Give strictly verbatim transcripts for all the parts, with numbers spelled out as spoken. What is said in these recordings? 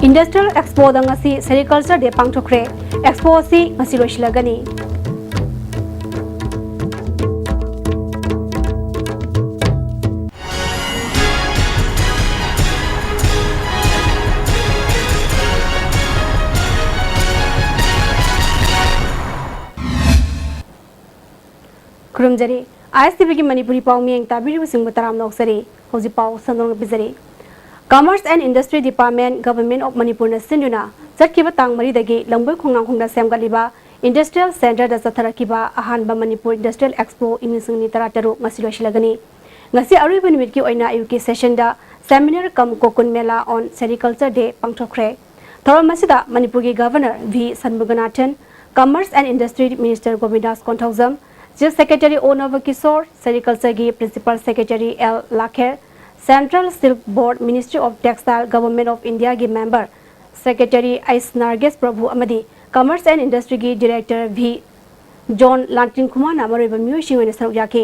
Industrial Expoꯗ ꯉꯁꯤ Sericulture Day ꯄꯥꯡꯊꯣꯛꯈ꯭ꯔꯦ꯫ Expo ꯑꯁꯤ ꯉꯁꯤ ꯂꯣꯏꯁꯤꯜꯂꯒꯅꯤ꯫ ꯈꯨꯔꯨꯝꯖꯔꯤ꯫ ISTVꯒꯤ ꯃꯅꯤꯄꯨꯔꯤ ꯄꯥꯎ ꯃꯤꯠꯌꯦꯡ ꯇꯥꯕꯤꯔꯤꯕꯁꯤꯡꯕꯨ ꯇꯔꯥꯝꯅ ꯑꯣꯛꯆꯔꯤ꯫ ꯍꯧꯖꯤꯛ ꯄꯥꯎ ꯁꯟꯗꯣꯛꯅ ꯄꯤꯖꯔꯤ꯫ Commerce and Industry Department, Government of Manipurꯅ ꯁꯤꯟꯗꯨꯅ ꯆꯠꯈꯤꯕ ꯇꯥꯡ ꯃꯔꯤꯗꯒꯤ ꯂꯝꯕꯣꯏ ꯈꯣꯡꯅꯥꯡꯈꯣꯡꯗ ꯁꯦꯝꯒꯠꯂꯤꯕ Industrial Centreꯗ ꯆꯠꯊꯔꯛꯈꯤꯕ ꯑꯍꯥꯟꯕ ꯃꯅꯤꯄꯨꯔ Industrial Expo ꯏꯪ ꯂꯤꯁꯤꯡ ꯑꯅꯤ ꯇꯔꯥ ꯇꯔꯨꯛ ꯉꯁꯤ ꯂꯣꯏꯁꯤꯜꯂꯒꯅꯤ꯫ ꯉꯁꯤ ꯑꯔꯣꯏꯕ ꯅꯨꯃꯤꯠꯀꯤ ꯑꯣꯏꯅ ꯑꯌꯨꯛꯀꯤ sessionꯗ Seminar cum Kokun Mela on Sericulture Day ꯄꯥꯡꯊꯣꯛꯈ꯭ꯔꯦ꯫ ꯊꯧꯔꯝ ꯑꯁꯤꯗ ꯃꯅꯤꯄꯨꯔꯒꯤ Governor V ꯁꯟꯃꯨꯒꯅꯥꯊꯟ, Commerce and Industry Minister ꯒꯣꯕꯤꯟꯗꯥꯁ Konthoujam, Chief Secretary O ꯅꯕꯀꯤꯁꯣꯔ, Sericultureꯒꯤ Principal Secretary L ꯂꯥꯈꯦꯔ, Central Silk Board, Ministry of Textile, Government of Indiaꯒꯤ member Secretary ꯑꯩꯁ ꯅꯥꯔꯒꯦꯁ ꯄ꯭ꯔꯚꯨ ꯑꯃꯗꯤ Commerce and Industryꯒꯤ Director V John ꯂꯥꯟꯇꯤꯟꯈꯨꯃꯥꯔꯅ ꯃꯔꯨꯑꯣꯏꯕ ꯃꯤꯑꯣꯏꯁꯤꯡ ꯑꯣꯏꯅ ꯁꯔꯨꯛ ꯌꯥꯈꯤ꯫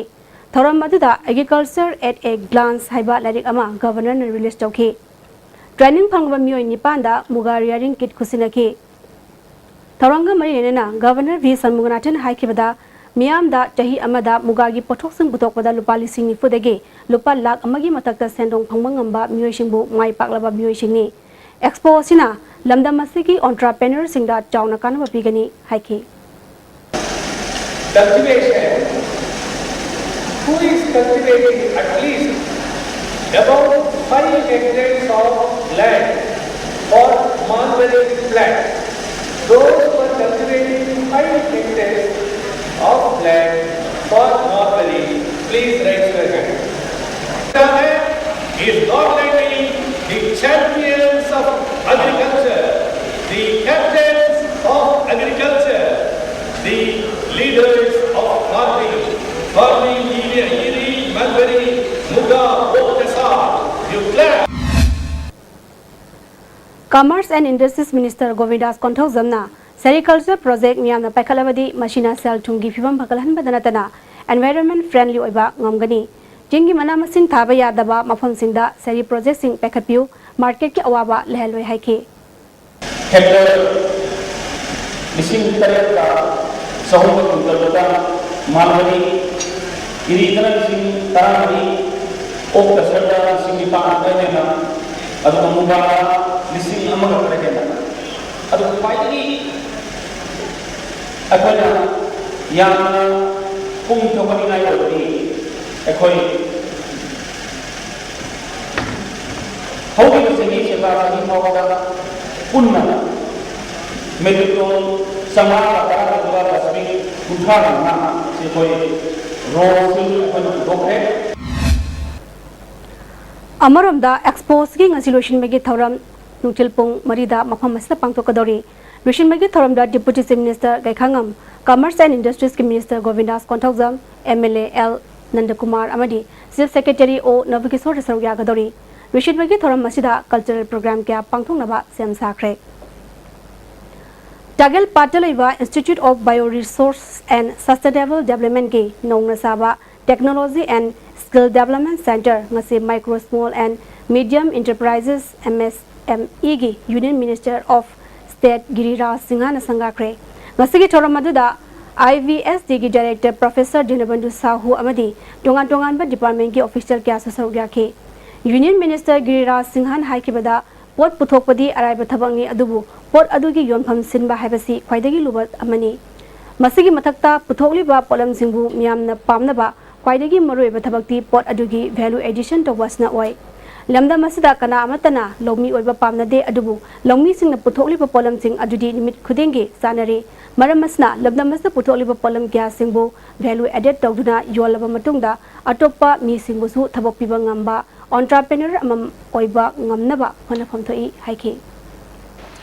ꯊꯧꯔꯝ ꯑꯗꯨꯗ Agriculture at a Glance ꯍꯥꯏꯕ ꯂꯥꯏꯔꯤꯛ ꯑꯃ Governorꯅ release ꯇꯧꯈꯤ꯫ Training ꯐꯪꯂꯕ ꯃꯤꯑꯣꯏ ꯅꯤꯄꯥꯟꯗ ꯃꯨꯒꯥ rearing kit ꯈꯨꯠꯁꯤꯟꯅꯈꯤ꯫ ꯊꯧꯔꯝꯒ ꯃꯔꯤ ꯂꯩꯅꯅ Governor V ꯁꯟꯃꯨꯒꯅꯥꯊꯟ ꯍꯥꯏꯈꯤꯕꯗ, ꯃꯤꯌꯥꯝꯗ ꯆꯍꯤ ꯑꯃꯗ ꯃꯨꯒꯥꯒꯤ ꯄꯣꯠꯊꯣꯛꯁꯤꯡ ꯄꯨꯊꯣꯛꯄꯗ ꯂꯨꯄꯥ ꯂꯤꯁꯤꯡ ꯅꯤꯐꯨꯗꯒꯤ ꯂꯨꯄꯥ ꯂꯥꯈ ꯑꯃꯒꯤ ꯃꯊꯛꯇ ꯁꯦꯟꯗꯣꯡ ꯐꯪꯕ ꯉꯝꯕ ꯃꯤꯑꯣꯏꯁꯤꯡꯕꯨ ꯃꯥꯏ ꯄꯥꯛꯂꯕ ꯃꯤꯑꯣꯏꯁꯤꯡꯅꯤ꯫ Expo ꯑꯁꯤꯅ ꯂꯝꯗꯝ ꯑꯁꯤꯒꯤ entrepreneurꯁꯤꯡꯗ ꯆꯥꯎꯅ ꯀꯥꯟꯅꯕ ꯄꯤꯒꯅꯤ ꯍꯥꯏꯈꯤ꯫ Cultivation, who is cultivating at least about five hectares of land for mulberry plant? Those who are cultivating five hectares of land for mulberry, please raise your hand. Is not only the champions of agriculture, the captains of agriculture, the leaders of farming, farming, yiri, mulberry, muga, oak, kasar, you clap. Commerce and Industries Minister ꯒꯣꯕꯤꯟꯗꯥꯁ ꯀꯣꯟꯊꯧꯖꯝꯅ Sericulture project ꯃꯤꯌꯥꯝꯅ ꯄꯥꯏꯈꯠꯂꯕꯗꯤ ꯃꯁꯤꯅ ꯁꯦꯜ ꯊꯨꯝꯒꯤ ꯐꯤꯕꯝ ꯐꯒꯠꯍꯟꯕꯗ ꯅꯠꯇꯅ environment friendly ꯑꯣꯏꯕ ꯉꯝꯒꯅꯤ꯫ ꯆꯤꯡꯒꯤ ꯃꯅꯥ ꯃꯁꯤꯡ ꯊꯥꯕ ꯌꯥꯗꯕ ꯃꯐꯝꯁꯤꯡꯗ ꯁꯦꯔꯤ projectꯁꯤꯡ ꯄꯥꯏꯈꯠꯄꯤꯌꯨ, marketꯀꯤ ꯑꯋꯥꯕ ꯂꯩꯍꯜꯂꯣꯏ ꯍꯥꯏꯈꯤ꯫ ꯍꯦꯛꯇꯔ ꯂꯤꯁꯤꯡ ꯇꯔꯦꯠꯀ ꯆꯍꯨꯝꯒ ꯀꯨꯟꯇꯔꯨꯛꯇ ꯃꯥꯜꯍꯜꯂꯤ꯫ ꯏꯔꯤꯗꯅ ꯂꯤꯁꯤꯡ ꯇꯔꯥꯃꯔꯤ, ꯑꯣꯛꯇ ꯁꯔꯗ ꯂꯤꯁꯤꯡ ꯅꯤꯄꯥꯟ ꯈꯔ ꯍꯦꯟꯅ, ꯑꯗꯨꯒ ꯃꯨꯒꯥꯗ ꯂꯤꯁꯤꯡ ꯑꯃꯒ ꯈꯔ ꯍꯦꯟꯅ꯫ ꯑꯗꯨ ꯈ꯭ꯋꯥꯏꯗꯒꯤ ꯑꯩꯈꯣꯏꯅ ꯌꯥꯝꯅ ꯄꯨꯛꯅꯤꯡ ꯊꯧꯒꯠꯅꯤꯡꯉꯥꯏ ꯑꯣꯏꯕꯗꯤ ꯑꯩꯈꯣꯏ ꯍꯧꯈꯤꯕ ꯆꯍꯤ ꯁꯦꯕꯥ ꯆꯍꯤ ꯐꯥꯎꯕꯗ ꯄꯨꯟꯅ ꯃꯦꯇ꯭ꯔꯤꯛ ꯇꯣꯟ ꯆꯥꯝꯃꯉꯥꯒ ꯇꯔꯥꯇꯔꯨꯛꯀ ꯗꯁꯕꯤꯟ ꯀꯨꯟꯊ꯭ꯔꯥ ꯃꯉꯥ ꯁꯤ ꯑꯩꯈꯣꯏ ꯔꯣ ꯁꯤꯜ ꯑꯩꯈꯣꯏꯅ ꯄꯨꯊꯣꯛꯈ꯭ꯔꯦ꯫ ꯑꯃꯔꯣꯝꯗ ꯑꯦꯛꯁꯄꯣꯁꯤꯒꯤ ꯉꯁꯤ ꯂꯣꯏꯁꯤꯟꯕꯒꯤ ꯊꯧꯔꯝ ꯅꯨꯡꯊꯤꯜ ꯄꯨꯡ ꯃꯔꯤꯗ ꯃꯐꯝ ꯑꯁꯤꯗ ꯄꯥꯡꯊꯣꯛꯀꯗꯧꯔꯤ꯫ ꯂꯣꯏꯁꯤꯟꯕꯒꯤ ꯊꯧꯔꯝꯗ Deputy Chief Minister ꯒꯩꯈꯥꯉꯝ, Commerce and Industries ꯀꯤ Minister ꯒꯣꯕꯤꯟꯗꯥꯁ Konthoujam, M L A L ꯅꯟꯗꯀꯨꯃꯥꯔ ꯑꯃꯗꯤ Chief Secretary O ꯅꯕꯀꯤꯁꯣꯔ ꯁꯔꯨꯛ ꯌꯥꯒꯗꯧꯔꯤ꯫ ꯂꯣꯏꯁꯤꯟꯕꯒꯤ ꯊꯧꯔꯝ ꯑꯁꯤꯗ cultural program ꯀꯌꯥ ꯄꯥꯡꯊꯣꯛꯅꯕ ꯁꯦꯝ ꯁꯥꯈ꯭ꯔꯦ꯫ ꯇꯥꯒꯦꯜꯄꯥꯠꯇ ꯂꯩꯕ Institute of Bio Resource and Sustainable Development ꯀꯤ ꯅꯧꯅ ꯁꯥꯕ Technology and Skill Development Center ꯉꯁꯤ Micro, Small and Medium Enterprises, M S M E ꯒꯤ Union Minister of State ꯒꯤꯔꯤꯔꯥꯖ ꯁꯤꯡꯍꯅ ꯁꯪꯒꯥꯈ꯭ꯔꯦ꯫ ꯉꯁꯤꯒꯤ ꯊꯧꯔꯝ ꯑꯗꯨꯗ I V S D ꯒꯤ Director Professor ꯗꯤꯅꯕꯟꯙꯨ ꯁꯥꯍꯨ ꯑꯃꯗꯤ ꯇꯣꯉꯥꯟ ꯇꯣꯉꯥꯟꯕ department ꯀꯤ official ꯀꯌꯥꯁꯨ ꯁꯔꯨꯛ ꯌꯥꯈꯤ꯫ Union Minister ꯒꯤꯔꯤꯔꯥꯖ ꯁꯤꯡꯍꯅ ꯍꯥꯏꯈꯤꯕꯗ, ꯄꯣꯠ ꯄꯨꯊꯣꯛꯄꯗꯤ ꯑꯔꯥꯏꯕ ꯊꯕꯛꯅꯤ, ꯑꯗꯨꯕꯨ ꯄꯣꯠ ꯑꯗꯨꯒꯤ ꯌꯣꯟꯐꯝ ꯁꯤꯟꯕ ꯍꯥꯏꯕꯁꯤ ꯈ꯭ꯋꯥꯏꯗꯒꯤ ꯂꯨꯕ ꯑꯃꯅꯤ꯫ ꯃꯁꯤꯒꯤ ꯃꯊꯛꯇ, ꯄꯨꯊꯣꯛꯂꯤꯕ ꯄꯣꯠꯂꯝꯁꯤꯡꯕꯨ ꯃꯤꯌꯥꯝꯅ ꯄꯥꯝꯅꯕ ꯈ꯭ꯋꯥꯏꯗꯒꯤ ꯃꯔꯨꯑꯣꯏꯕ ꯊꯕꯛꯇꯤ ꯄꯣꯠ ꯑꯗꯨꯒꯤ value addition ꯇꯧꯕ ꯑꯁꯤꯅ ꯑꯣꯏ꯫ ꯂꯝꯗꯝ ꯑꯁꯤꯗ ꯀꯅꯥ ꯑꯃꯠꯇꯅ ꯂꯧꯃꯤ ꯑꯣꯏꯕ ꯄꯥꯝꯅꯗꯦ, ꯑꯗꯨꯕꯨ ꯂꯧꯃꯤꯁꯤꯡꯅ ꯄꯨꯊꯣꯛꯂꯤꯕ ꯄꯣꯠꯂꯝꯁꯤꯡ ꯑꯗꯨꯗꯤ ꯅꯨꯃꯤꯠ ꯈꯨꯗꯤꯡꯒꯤ ꯆꯥꯅꯔꯤ꯫ ꯃꯔꯝ ꯑꯁꯤꯅ, ꯂꯝꯗꯝ ꯑꯁꯤꯗ ꯄꯨꯊꯣꯛꯂꯤꯕ ꯄꯣꯠꯂꯝ ꯀꯌꯥꯁꯤꯡꯕꯨ value added ꯇꯧꯗꯨꯅ ꯌꯣꯜꯂꯕ ꯃꯇꯨꯡꯗ, ꯑꯇꯣꯞꯄ ꯃꯤꯁꯤꯡꯕꯨꯁꯨ ꯊꯕꯛ ꯄꯤꯕ ꯉꯝꯕ entrepreneur ꯑꯃꯃꯝ ꯑꯣꯏꯕ ꯉꯝꯅꯕ ꯍꯣꯠꯅꯐꯝ ꯊꯣꯛꯏ ꯍꯥꯏꯈꯤ꯫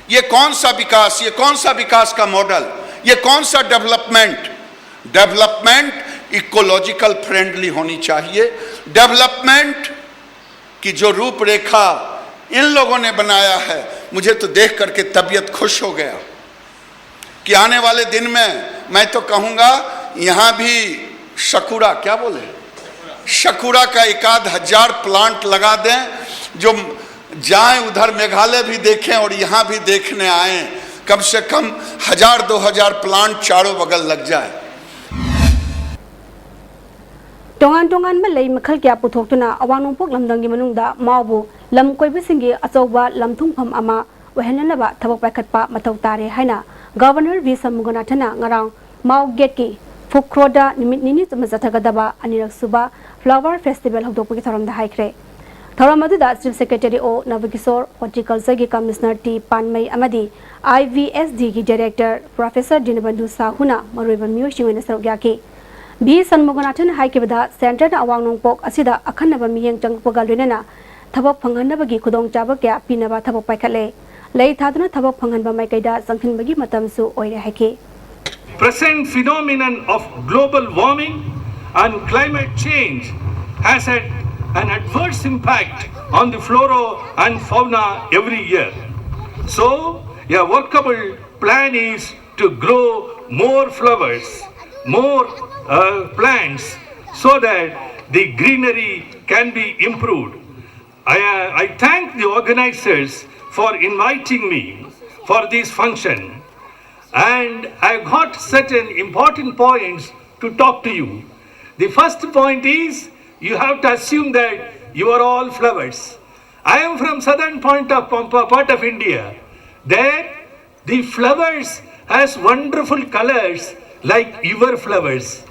ये कौन सा विकास, ये कौन सा विकास का मॉडल, ये कौन सा डेवलपमेंट? डेवलपमेंट इकोलॉजिकल फ्रेंडली होनी चाहिए। डेवलपमेंट की जो रूपरेखा इन लोगों ने बनाया है, मुझे तो देख करके तबीयत खुश हो गया कि आने वाले दिन में मैं तो कहूँगा, यहाँ भी शकुरा, क्या बोले, शकुरा का एक आध हजार प्लांट लगा दें, जो जाएं उधर मेघालय भी देखें और यहाँ भी देखने आए, कम से कम हजार दो हजार प्लांट चारों बगल लग जाए। ꯇꯣꯉꯥꯟ ꯇꯣꯉꯥꯟꯕ ꯂꯩ ꯃꯈꯜ ꯀꯌꯥ ꯄꯨꯊꯣꯛꯇꯨꯅ ꯑꯋꯥꯡ ꯅꯣꯡꯄꯣꯛ ꯂꯝꯗꯝꯒꯤ ꯃꯅꯨꯡꯗ ꯃꯥꯎꯕꯨ ꯂꯝ ꯀꯣꯏꯕꯁꯤꯡꯒꯤ ꯑꯆꯧꯕ ꯂꯝꯊꯨꯡꯐꯝ ꯑꯃ ꯑꯣꯏꯍꯟꯅꯅꯕ ꯊꯕꯛ ꯄꯥꯏꯈꯠꯄ ꯃꯊꯧ ꯇꯥꯔꯦ ꯍꯥꯏꯅ ꯒꯚꯔꯅꯔ ꯚꯤ ꯁꯟꯃꯨꯒꯅꯥꯊꯟꯅ ꯉꯔꯥꯡ ꯃꯥꯎ ꯒꯦꯠꯀꯤ ꯐꯨꯈ꯭ꯔꯣꯗ ꯅꯨꯃꯤꯠ ꯅꯤꯅꯤ ꯆꯨꯞꯅ ꯆꯠꯊꯒꯗꯕ ꯑꯅꯤꯔꯛ ꯁꯨꯕ ꯐ꯭ꯂꯥꯋꯔ ꯐꯦꯁꯇꯤꯚꯦꯜ ꯍꯧꯗꯣꯛꯄꯒꯤ ꯊꯧꯔꯝꯗ ꯍꯥꯏꯈ꯭ꯔꯦ꯫ ꯊꯧꯔꯝ ꯑꯗꯨꯗ ꯆꯤꯐ ꯁꯦꯀ꯭ꯔꯦꯇꯔꯤ ꯑꯣ ꯅꯕꯀꯤꯁꯣꯔ, ꯍꯣꯔꯇꯤꯀꯜꯆꯔꯒꯤ ꯀꯃꯤꯁꯅꯔ ꯇꯤ ꯄꯥꯟꯃꯩ ꯑꯃꯗꯤ ꯑꯥꯏ ꯚꯤ ꯑꯦꯁ ꯗꯤꯒꯤ ꯗꯥꯏꯔꯦꯛꯇꯔ ꯄ꯭ꯔꯣꯐꯦꯁꯔ ꯗꯤꯅꯕꯟꯙꯨ ꯁꯥꯍꯨꯅ ꯃꯔꯨꯑꯣꯏꯕ ꯃꯤꯑꯣꯏꯁꯤꯡ ꯑꯣꯏꯅ ꯁꯔꯨꯛ ꯌꯥꯈꯤ꯫ ꯚꯤ ꯁꯟꯃꯨꯒꯅꯥꯊꯟ ꯍꯥꯏꯈꯤꯕꯗ ꯁꯦꯟꯇꯔꯅ ꯑꯋꯥꯡ ꯅꯣꯡꯄꯣꯛ ꯑꯁꯤꯗ ꯑꯈꯟꯅꯕ ꯃꯤꯠꯌꯦꯡ ꯆꯪꯂꯛꯄꯒ ꯂꯣꯏꯅꯅ ꯊꯕꯛ ꯐꯪꯍꯟꯅꯕꯒꯤ ꯈꯨꯗꯣꯡꯆꯥꯕ ꯀꯌꯥ ꯄꯤꯅꯕ ꯊꯕꯛ ꯄꯥꯏꯈꯠꯂꯦ꯫ ꯂꯩ ꯊꯥꯗꯨꯅ ꯊꯕꯛ ꯐꯪꯍꯟꯕ ꯃꯥꯏꯀꯩꯗ ꯆꯪꯁꯤꯟꯕꯒꯤ ꯃꯇꯝꯁꯨ ꯑꯣꯏꯔꯦ ꯍꯥꯏꯈꯤ꯫ Present phenomenon of global warming and climate change has had an adverse impact on the flora and fauna every year. So, a workable plan is to grow more flowers, more uh, plants, so that the greenery can be improved. I, uh, I thank the organizers for inviting me for this function, and I got certain important points to talk to you. The first point is, you have to assume that you are all flowers. I am from southern point of, part of India. There, the flowers has wonderful colors like your flowers.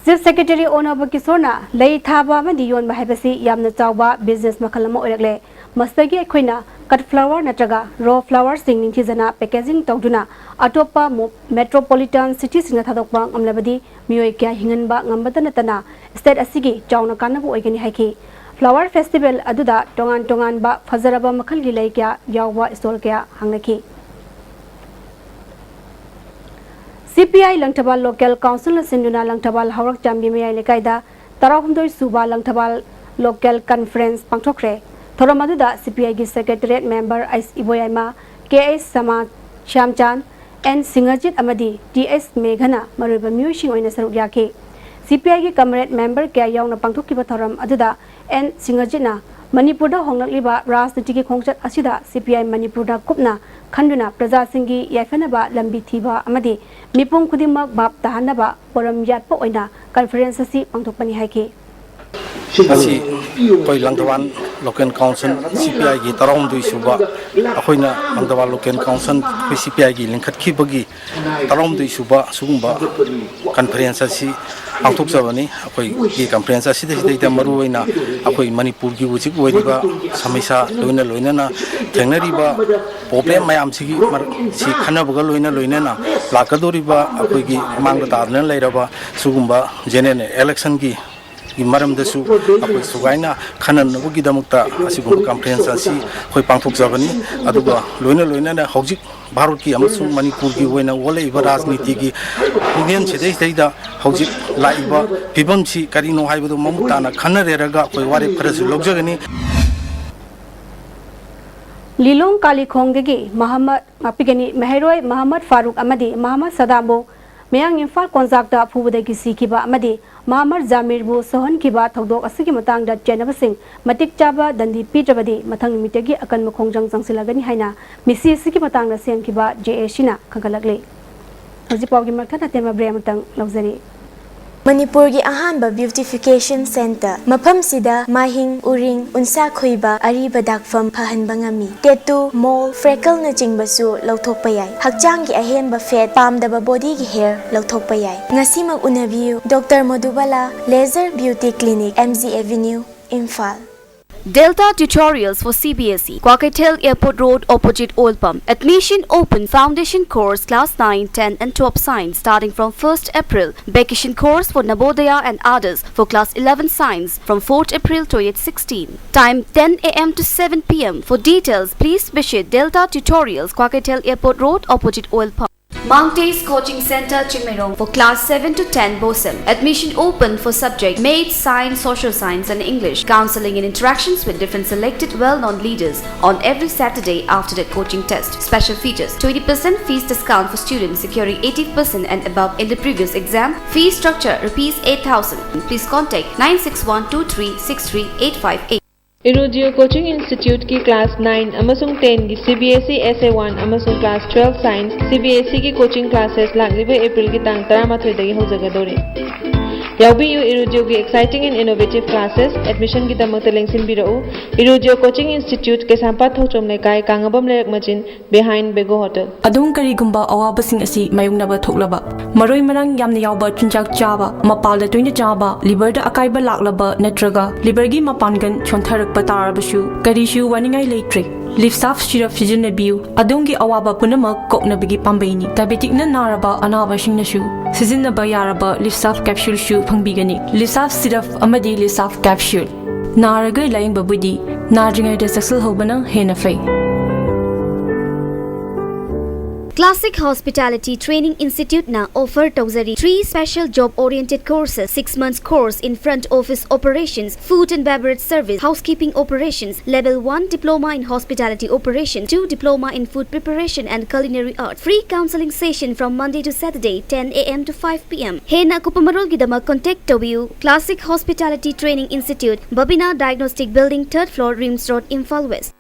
Chief secretary ꯑꯣ ꯅꯕꯀꯤꯁꯣꯔꯅ ꯂꯩ ꯊꯥꯕ ꯑꯃꯗꯤ ꯌꯣꯟꯕ ꯍꯥꯏꯕꯁꯤ ꯌꯥꯝꯅ ꯆꯥꯎꯕ business ꯃꯈꯜ ꯑꯃ ꯑꯣꯏꯔꯛꯂꯦ꯫ ꯃꯁꯤꯗꯒꯤ ꯑꯩꯈꯣꯏꯅ ꯀꯠ ꯐ꯭ꯂꯥꯋꯔ ꯅꯠꯇ꯭ꯔꯒ ꯔꯣ ꯐ꯭ꯂꯥꯋꯔꯁꯤꯡ ꯅꯤꯡꯊꯤꯖꯅ ꯄꯦꯀꯦꯖꯤꯡ ꯇꯧꯗꯨꯅ ꯑꯇꯣꯞꯄ ꯃꯣ- ꯃꯦꯇ꯭ꯔꯣꯄꯣꯂꯤꯇꯥꯟ ꯁꯤꯇꯤꯁꯤꯡꯗ ꯊꯥꯗꯣꯛꯄ ꯉꯝꯂꯕꯗꯤ ꯃꯤꯑꯣꯏ ꯀꯌꯥ ꯍꯤꯡꯍꯟꯕ ꯉꯝꯕꯇ ꯅꯠꯇꯅ ꯁ꯭ꯇꯦꯠ ꯑꯁꯤꯒꯤ ꯆꯥꯎꯅ ꯀꯥꯟꯅꯕ ꯑꯣꯏꯒꯅꯤ ꯍꯥꯏꯈꯤ꯫ ꯐ꯭ꯂꯥꯋꯔ ꯐꯦꯁꯇꯤꯚꯦꯜ ꯑꯗꯨꯗ ꯇꯣꯉꯥꯟ ꯇꯣꯉꯥꯟꯕ ꯐꯖꯔꯕ ꯃꯈꯜꯒꯤ ꯂꯩ ꯀꯌꯥ ꯌꯥꯎꯕ ꯁ꯭ꯇꯣꯜ ꯀꯌꯥ ꯍꯥꯡꯅꯈꯤ꯫ ꯁꯤ ꯄꯤ ꯑꯥꯏ ꯂꯪꯊꯕꯥꯜ ꯂꯣꯀꯦꯜ ꯀꯥꯎꯟꯁꯤꯜꯅ ꯁꯤꯟꯗꯨꯅ ꯂꯪꯊꯕꯥꯜ ꯍꯧꯔꯛ ꯆꯥꯝꯕꯤ ꯃꯌꯥꯏ ꯂꯩꯀꯥꯏꯗ ꯇꯔꯥꯍꯨꯝꯗꯣꯏ ꯁꯨꯕ ꯂꯪꯊꯕꯥꯜ ꯂꯣꯀꯦꯜ ꯀꯟꯐꯔꯦꯟꯁ ꯄꯥꯡꯊꯣꯛꯈ꯭ꯔꯦ꯫ ꯊꯧꯔꯝ ꯑꯗꯨꯗ ꯁꯤ ꯄꯤ ꯑꯥꯏꯒꯤ secretariat member H Iboyaima, K H Sama Shyamchan, N Singhajit ꯑꯃꯗꯤ ꯇꯤ ꯑꯩꯁ ꯃꯦꯘꯅ ꯃꯔꯨꯑꯣꯏꯕ ꯃꯤꯑꯣꯏꯁꯤꯡ ꯑꯣꯏꯅ ꯁꯔꯨꯛ ꯌꯥꯈꯤ꯫ ꯁꯤ ꯄꯤ ꯑꯥꯏꯒꯤ ꯀꯃꯔꯦꯗ ꯃꯦꯝꯕꯔ ꯀꯌꯥ ꯌꯥꯎꯅ ꯄꯥꯡꯊꯣꯛꯈꯤꯕ ꯊꯧꯔꯝ ꯑꯗꯨꯗ ꯑꯦꯟ ꯁꯤꯡꯍꯖꯤꯠꯅ ꯃꯅꯤꯄꯨꯔꯗ ꯍꯣꯡꯂꯛꯂꯤꯕ ꯔꯥꯖꯅꯤꯇꯤꯒꯤ ꯈꯣꯡꯆꯠ ꯑꯁꯤꯗ ꯁꯤ ꯄꯤ ꯑꯥꯏ ꯃꯅꯤꯄꯨꯔꯅ ꯀꯨꯞꯅ ꯈꯟꯗꯨꯅ ꯄ꯭ꯔꯖꯥꯁꯤꯡꯒꯤ ꯌꯥꯏꯐꯅꯕ ꯂꯝꯕꯤ ꯊꯤꯕ ꯑꯃꯗꯤ ꯃꯤꯄꯨꯝ ꯈꯨꯗꯤꯡꯃꯛ ꯚꯥꯞ ꯇꯥꯍꯟꯅꯕ ꯄꯣꯔꯝ ꯌꯥꯠꯄ ꯑꯣꯏꯅ ꯀꯟꯐꯔꯦꯟꯁ ꯑꯁꯤ ꯄꯥꯡꯊꯣꯛꯄꯅꯤ ꯍꯥꯏꯈꯤ꯫ ꯑꯁꯤ ꯑꯩꯈꯣꯏ ꯂꯪꯊꯕꯥꯜ ꯂꯣꯀꯦꯜ ꯀꯥꯎꯟꯁꯤꯜ ꯁꯤ ꯄꯤ ꯑꯥꯏꯒꯤ ꯇꯔꯥꯍꯨꯝꯗꯣꯏ ꯁꯨꯕ, ꯑꯩꯈꯣꯏꯅ ꯂꯪꯊꯕꯥꯜ ꯂꯣꯀꯦꯜ ꯀꯥꯎꯟꯁꯤꯜ ꯑꯩꯈꯣꯏ ꯁꯤ ꯄꯤ ꯑꯥꯏꯒꯤ ꯂꯤꯡꯈꯠꯈꯤꯕꯒꯤ ꯇꯔꯥꯍꯨꯝꯗꯣꯏ ꯁꯨꯕ ꯁꯤꯒꯨꯝꯕ ꯀꯟꯐꯔꯦꯟꯁ ꯑꯁꯤ ꯄꯥꯡꯊꯣꯛꯆꯕꯅꯤ꯫ ꯑꯩꯈꯣꯏꯒꯤ ꯀꯟꯐꯔꯦꯟꯁ ꯑꯁꯤꯗꯩꯁꯤꯗꯩꯗ ꯃꯔꯨꯑꯣꯏꯅ ꯑꯩꯈꯣꯏ ꯃꯅꯤꯄꯨꯔꯒꯤ ꯍꯧꯖꯤꯛ ꯑꯣꯏꯔꯤꯕ ꯁꯃꯁ꯭ꯌꯥ, ꯂꯣꯏꯅ ꯂꯣꯏꯅꯅ ꯊꯦꯡꯅꯔꯤꯕ ꯄ꯭ꯔꯣꯕ꯭ꯂꯦꯝ ꯃꯌꯥꯝꯁꯤꯒꯤ ꯃꯔꯛ-, ꯁꯤ ꯈꯟꯅꯕꯒ ꯂꯣꯏꯅ ꯂꯣꯏꯅꯅ ꯂꯥꯛꯀꯗꯧꯔꯤꯕ ꯑꯩꯈꯣꯏꯒꯤ ꯃꯥꯡꯗ ꯇꯥꯗꯨꯅ ꯂꯩꯔꯕ ꯁꯤꯒꯨꯝꯕ ꯖꯦꯅꯔꯦꯜ ꯏꯂꯦꯛꯁꯟꯒꯤ ꯒꯤ ꯃꯔꯝꯗꯁꯨ ꯑꯩꯈꯣꯏ ꯁꯨꯒꯥꯏꯅ ꯈꯟꯅꯅꯕꯒꯤꯗꯃꯛꯇ ꯑꯁꯤꯒꯨꯝꯕ ꯀꯟꯐꯔꯦꯟꯁ ꯑꯁꯤ ꯑꯩꯈꯣꯏ ꯄꯥꯡꯊꯣꯛꯆꯕꯅꯤ꯫ ꯑꯗꯨꯒ ꯂꯣꯏꯅ ꯂꯣꯏꯅꯅ ꯍꯧꯖꯤꯛ ꯚꯥꯔꯠꯀꯤ ꯑꯃꯁꯨꯡ ꯃꯅꯤꯄꯨꯔꯒꯤ ꯑꯣꯏꯅ ꯑꯣꯜꯂꯛꯏꯕ ꯔꯥꯖꯅꯤꯇꯤꯒꯤ ꯃꯤꯠꯌꯦꯡꯁꯤꯗꯩꯁꯤꯗꯩꯗ ꯍꯧꯖꯤꯛ ꯂꯥꯛꯏꯕ ꯐꯤꯕꯝꯁꯤ ꯀꯔꯤꯅꯣ ꯍꯥꯏꯕꯗꯨ ꯃꯃꯨꯠ ꯇꯥꯅ ꯈꯟꯅꯔꯦꯔꯒ ꯑꯩꯈꯣꯏ ꯋꯥꯔꯦꯞ ꯈꯔꯁꯨ ꯂꯧꯖꯒꯅꯤ꯫ ꯂꯤꯂꯣꯡ ꯀꯥꯂꯤꯈꯣꯡꯗꯒꯤ ꯃꯍꯃꯠ, ꯉꯥꯛꯄꯤꯒꯅꯤ, ꯃꯍꯩꯔꯣꯏ ꯃꯍꯃꯠ ꯐꯥꯔꯨꯛ ꯑꯃꯗꯤ ꯃꯍꯃꯠ ꯁꯗꯥꯝꯕꯨ ꯃꯌꯥꯡ ꯏꯝꯐꯥꯜ ꯀꯣꯟꯖꯥꯛꯇ ꯐꯨꯕꯗꯒꯤ ꯁꯤꯈꯤꯕ ꯑꯃꯗꯤ ꯃꯍꯃꯠ ꯖꯥꯃꯤꯔꯕꯨ ꯁꯣꯛꯍꯟꯈꯤꯕ ꯊꯧꯗꯣꯛ ꯑꯁꯤꯒꯤ ꯃꯇꯥꯡꯗ ꯆꯦꯟꯅꯕꯁꯤꯡ ꯃꯇꯤꯛ ꯆꯥꯕ ꯗꯟꯗꯤ ꯄꯤꯗ꯭ꯔꯕꯗꯤ ꯃꯊꯪ ꯅꯨꯃꯤꯠꯇꯒꯤ ꯑꯀꯟꯕ ꯈꯣꯡꯖꯪ ꯆꯪꯁꯤꯜꯂꯒꯅꯤ ꯍꯥꯏꯅ ꯃꯤꯁꯤ ꯑꯁꯤꯒꯤ ꯃꯇꯥꯡꯗ ꯁꯦꯝꯈꯤꯕ ꯖꯦ ꯑꯦ ꯁꯤꯅ ꯈꯪꯒꯠꯂꯛꯂꯤ꯫ ꯍꯧꯖꯤꯛ ꯄꯥꯎꯒꯤ ꯃꯔꯛ ꯊꯠꯅ ꯇꯦꯟꯕ ꯕ꯭ꯔꯦꯛ ꯑꯃꯇꯪ ꯂꯧꯖꯔꯤ꯫ ꯃꯅꯤꯄꯨꯔꯒꯤ ꯑꯍꯥꯟꯕ ꯕ꯭ꯌꯨꯇꯤꯐꯤꯀꯦꯁꯟ ꯁꯦꯟꯇꯔ꯫ ꯃꯐꯝꯁꯤꯗ ꯃꯥꯍꯤꯡ, ꯎꯔꯤꯡ, ꯎꯟꯁꯥ ꯈꯣꯏꯕ, ꯑꯔꯤꯕ ꯗꯥꯛꯐꯝ ꯐꯍꯟꯕ ꯉꯝꯃꯤ꯫ ꯇꯦꯇꯨ, ꯃꯣꯜ, ꯐ꯭ꯔꯦꯀꯜꯅꯆꯤꯡꯕꯁꯨ ꯂꯧꯊꯣꯛꯄ ꯌꯥꯏ꯫ ꯍꯛꯆꯥꯡꯒꯤ ꯑꯍꯦꯟꯕ ꯐꯦꯠ, ꯄꯥꯝꯗꯕ ꯕꯣꯗꯤꯒꯤ ꯍꯦꯌꯔ ꯂꯧꯊꯣꯛꯄ ꯌꯥꯏ꯫ ꯉꯁꯤꯃꯛ ꯎꯅꯕꯤꯌꯨ, doctor Modubala, laser beauty clinic, M G avenue, Imphal. Delta Tutorials for C B S E, Kwakeithel Airport Road, opposite Oil Pump. Admission open. Foundation course, class nine, ten and twelve science, starting from first April. Vacation course for Navodaya and others for class eleven science from fourth April twenty sixteen. Time ten A M to seven P M. For details, please visit Delta Tutorials, Kwakeithel Airport Road, opposite Oil Pump. Mount Ace Coaching Center, Chingmeirong, for class seven to ten BOSEM. Admission open for subject Maths, Science, Social Science and English. Counseling and interactions with different selected well-known leaders on every Saturday after the coaching test. Special features: twenty percent fees discount for students securing eighty percent and above in the previous exam. Fee structure: rupees eight thousand. Please contact nine six one two three six three eight five eight. Irudio Coaching Institute ꯀꯤ class nine ꯑꯃꯁꯨꯡ ten ꯒꯤ CBSE Essay one ꯑꯃꯁꯨꯡ class twelve Science CBSE ꯒꯤ coaching classes ꯂꯥꯛꯂꯤꯕ April ꯒꯤ ꯇꯥꯡ ꯇꯔꯥꯃꯥꯊꯣꯏꯗꯒꯤ ꯍꯧꯖꯒꯗꯧꯔꯤ꯫ ꯌꯥꯎꯕꯤꯌꯨ Irudio ꯒꯤ exciting and innovative classes꯫ Admission ꯒꯤꯗꯃꯛꯇ ꯂꯦꯡꯁꯤꯟꯕꯤꯔꯛꯎ꯫ Irudio Coaching Institute, ꯀꯩꯁꯥꯝꯄꯥꯠ ꯊꯣꯛꯆꯣꯝ ꯂꯩꯀꯥꯏ, ꯀꯥꯡꯉꯕꯝ ꯂꯩꯔꯛ ꯃꯆꯤꯟ, behind Bego Hotel꯫ ꯑꯗꯣꯝ ꯀꯔꯤꯒꯨꯝꯕ ꯑꯋꯥꯕꯁꯤꯡ ꯑꯁꯤ ꯃꯥꯌꯣꯛꯅꯕ ꯊꯣꯛꯂꯕ, ꯃꯔꯣꯏ ꯃꯔꯥꯡ ꯌꯥꯝꯅ ꯌꯥꯎꯕ ꯆꯤꯟꯖꯥꯛ ꯆꯥꯕ, ꯃꯄꯥꯜꯗ ꯇꯣꯏꯅ ꯆꯥꯕ, liver ꯗ ꯑꯀꯥꯏꯕ ꯂꯥꯛꯂꯕ ꯅꯠꯇ꯭ꯔꯒ liver ꯒꯤ ꯃꯄꯥꯡꯒꯜ ꯁꯣꯟꯊꯔꯛꯄ ꯇꯥꯔꯕꯁꯨ ꯀꯔꯤꯁꯨ ꯋꯥꯅꯤꯡꯉꯥꯏ ꯂꯩꯇ꯭ꯔꯦ꯫ Lifsaf syrup ꯁꯤꯖꯤꯟꯅꯕꯤꯌꯨ, ꯑꯗꯣꯝꯒꯤ ꯑꯋꯥꯕ ꯄꯨꯝꯅꯃꯛ ꯀꯣꯛꯅꯕꯒꯤ ꯄꯥꯝꯕꯩꯅꯤ꯫ Diabetic ꯅ ꯅꯥꯔꯕ ꯑꯅꯥꯕꯁꯤꯡꯅꯁꯨ ꯁꯤꯖꯤꯟꯅꯕ ꯌꯥꯔꯕ Lifsaf capsule ꯁꯨ ꯐꯪꯕꯤꯒꯅꯤ꯫ Lifsaf syrup ꯑꯃꯗꯤ Lifsaf capsule꯫ ꯅꯥꯔꯒ ꯂꯥꯌꯦꯡꯕꯕꯨꯗꯤ ꯅꯥꯗ꯭ꯔꯤꯉꯩꯗ ꯆꯦꯛꯁꯤꯜꯍꯧꯕꯅ ꯍꯦꯟꯅ ꯐꯩ꯫ Classic Hospitality Training Institute ꯅ offer ꯇꯧꯖꯔꯤ three special job oriented courses: six months course in front office operations, food and beverage service, housekeeping operations, level one diploma in hospitality operation, two diploma in food preparation and culinary arts. Free counseling session from Monday to Saturday, ten A M to five P M. ꯍꯦꯟꯅ ꯑꯀꯨꯞꯄ ꯃꯔꯣꯜꯒꯤꯗꯃꯛ contact ꯇꯧꯕꯤꯌꯨ꯫ Classic Hospitality Training Institute, Babina Diagnostic Building, third floor, RIMS Road, Imphal West.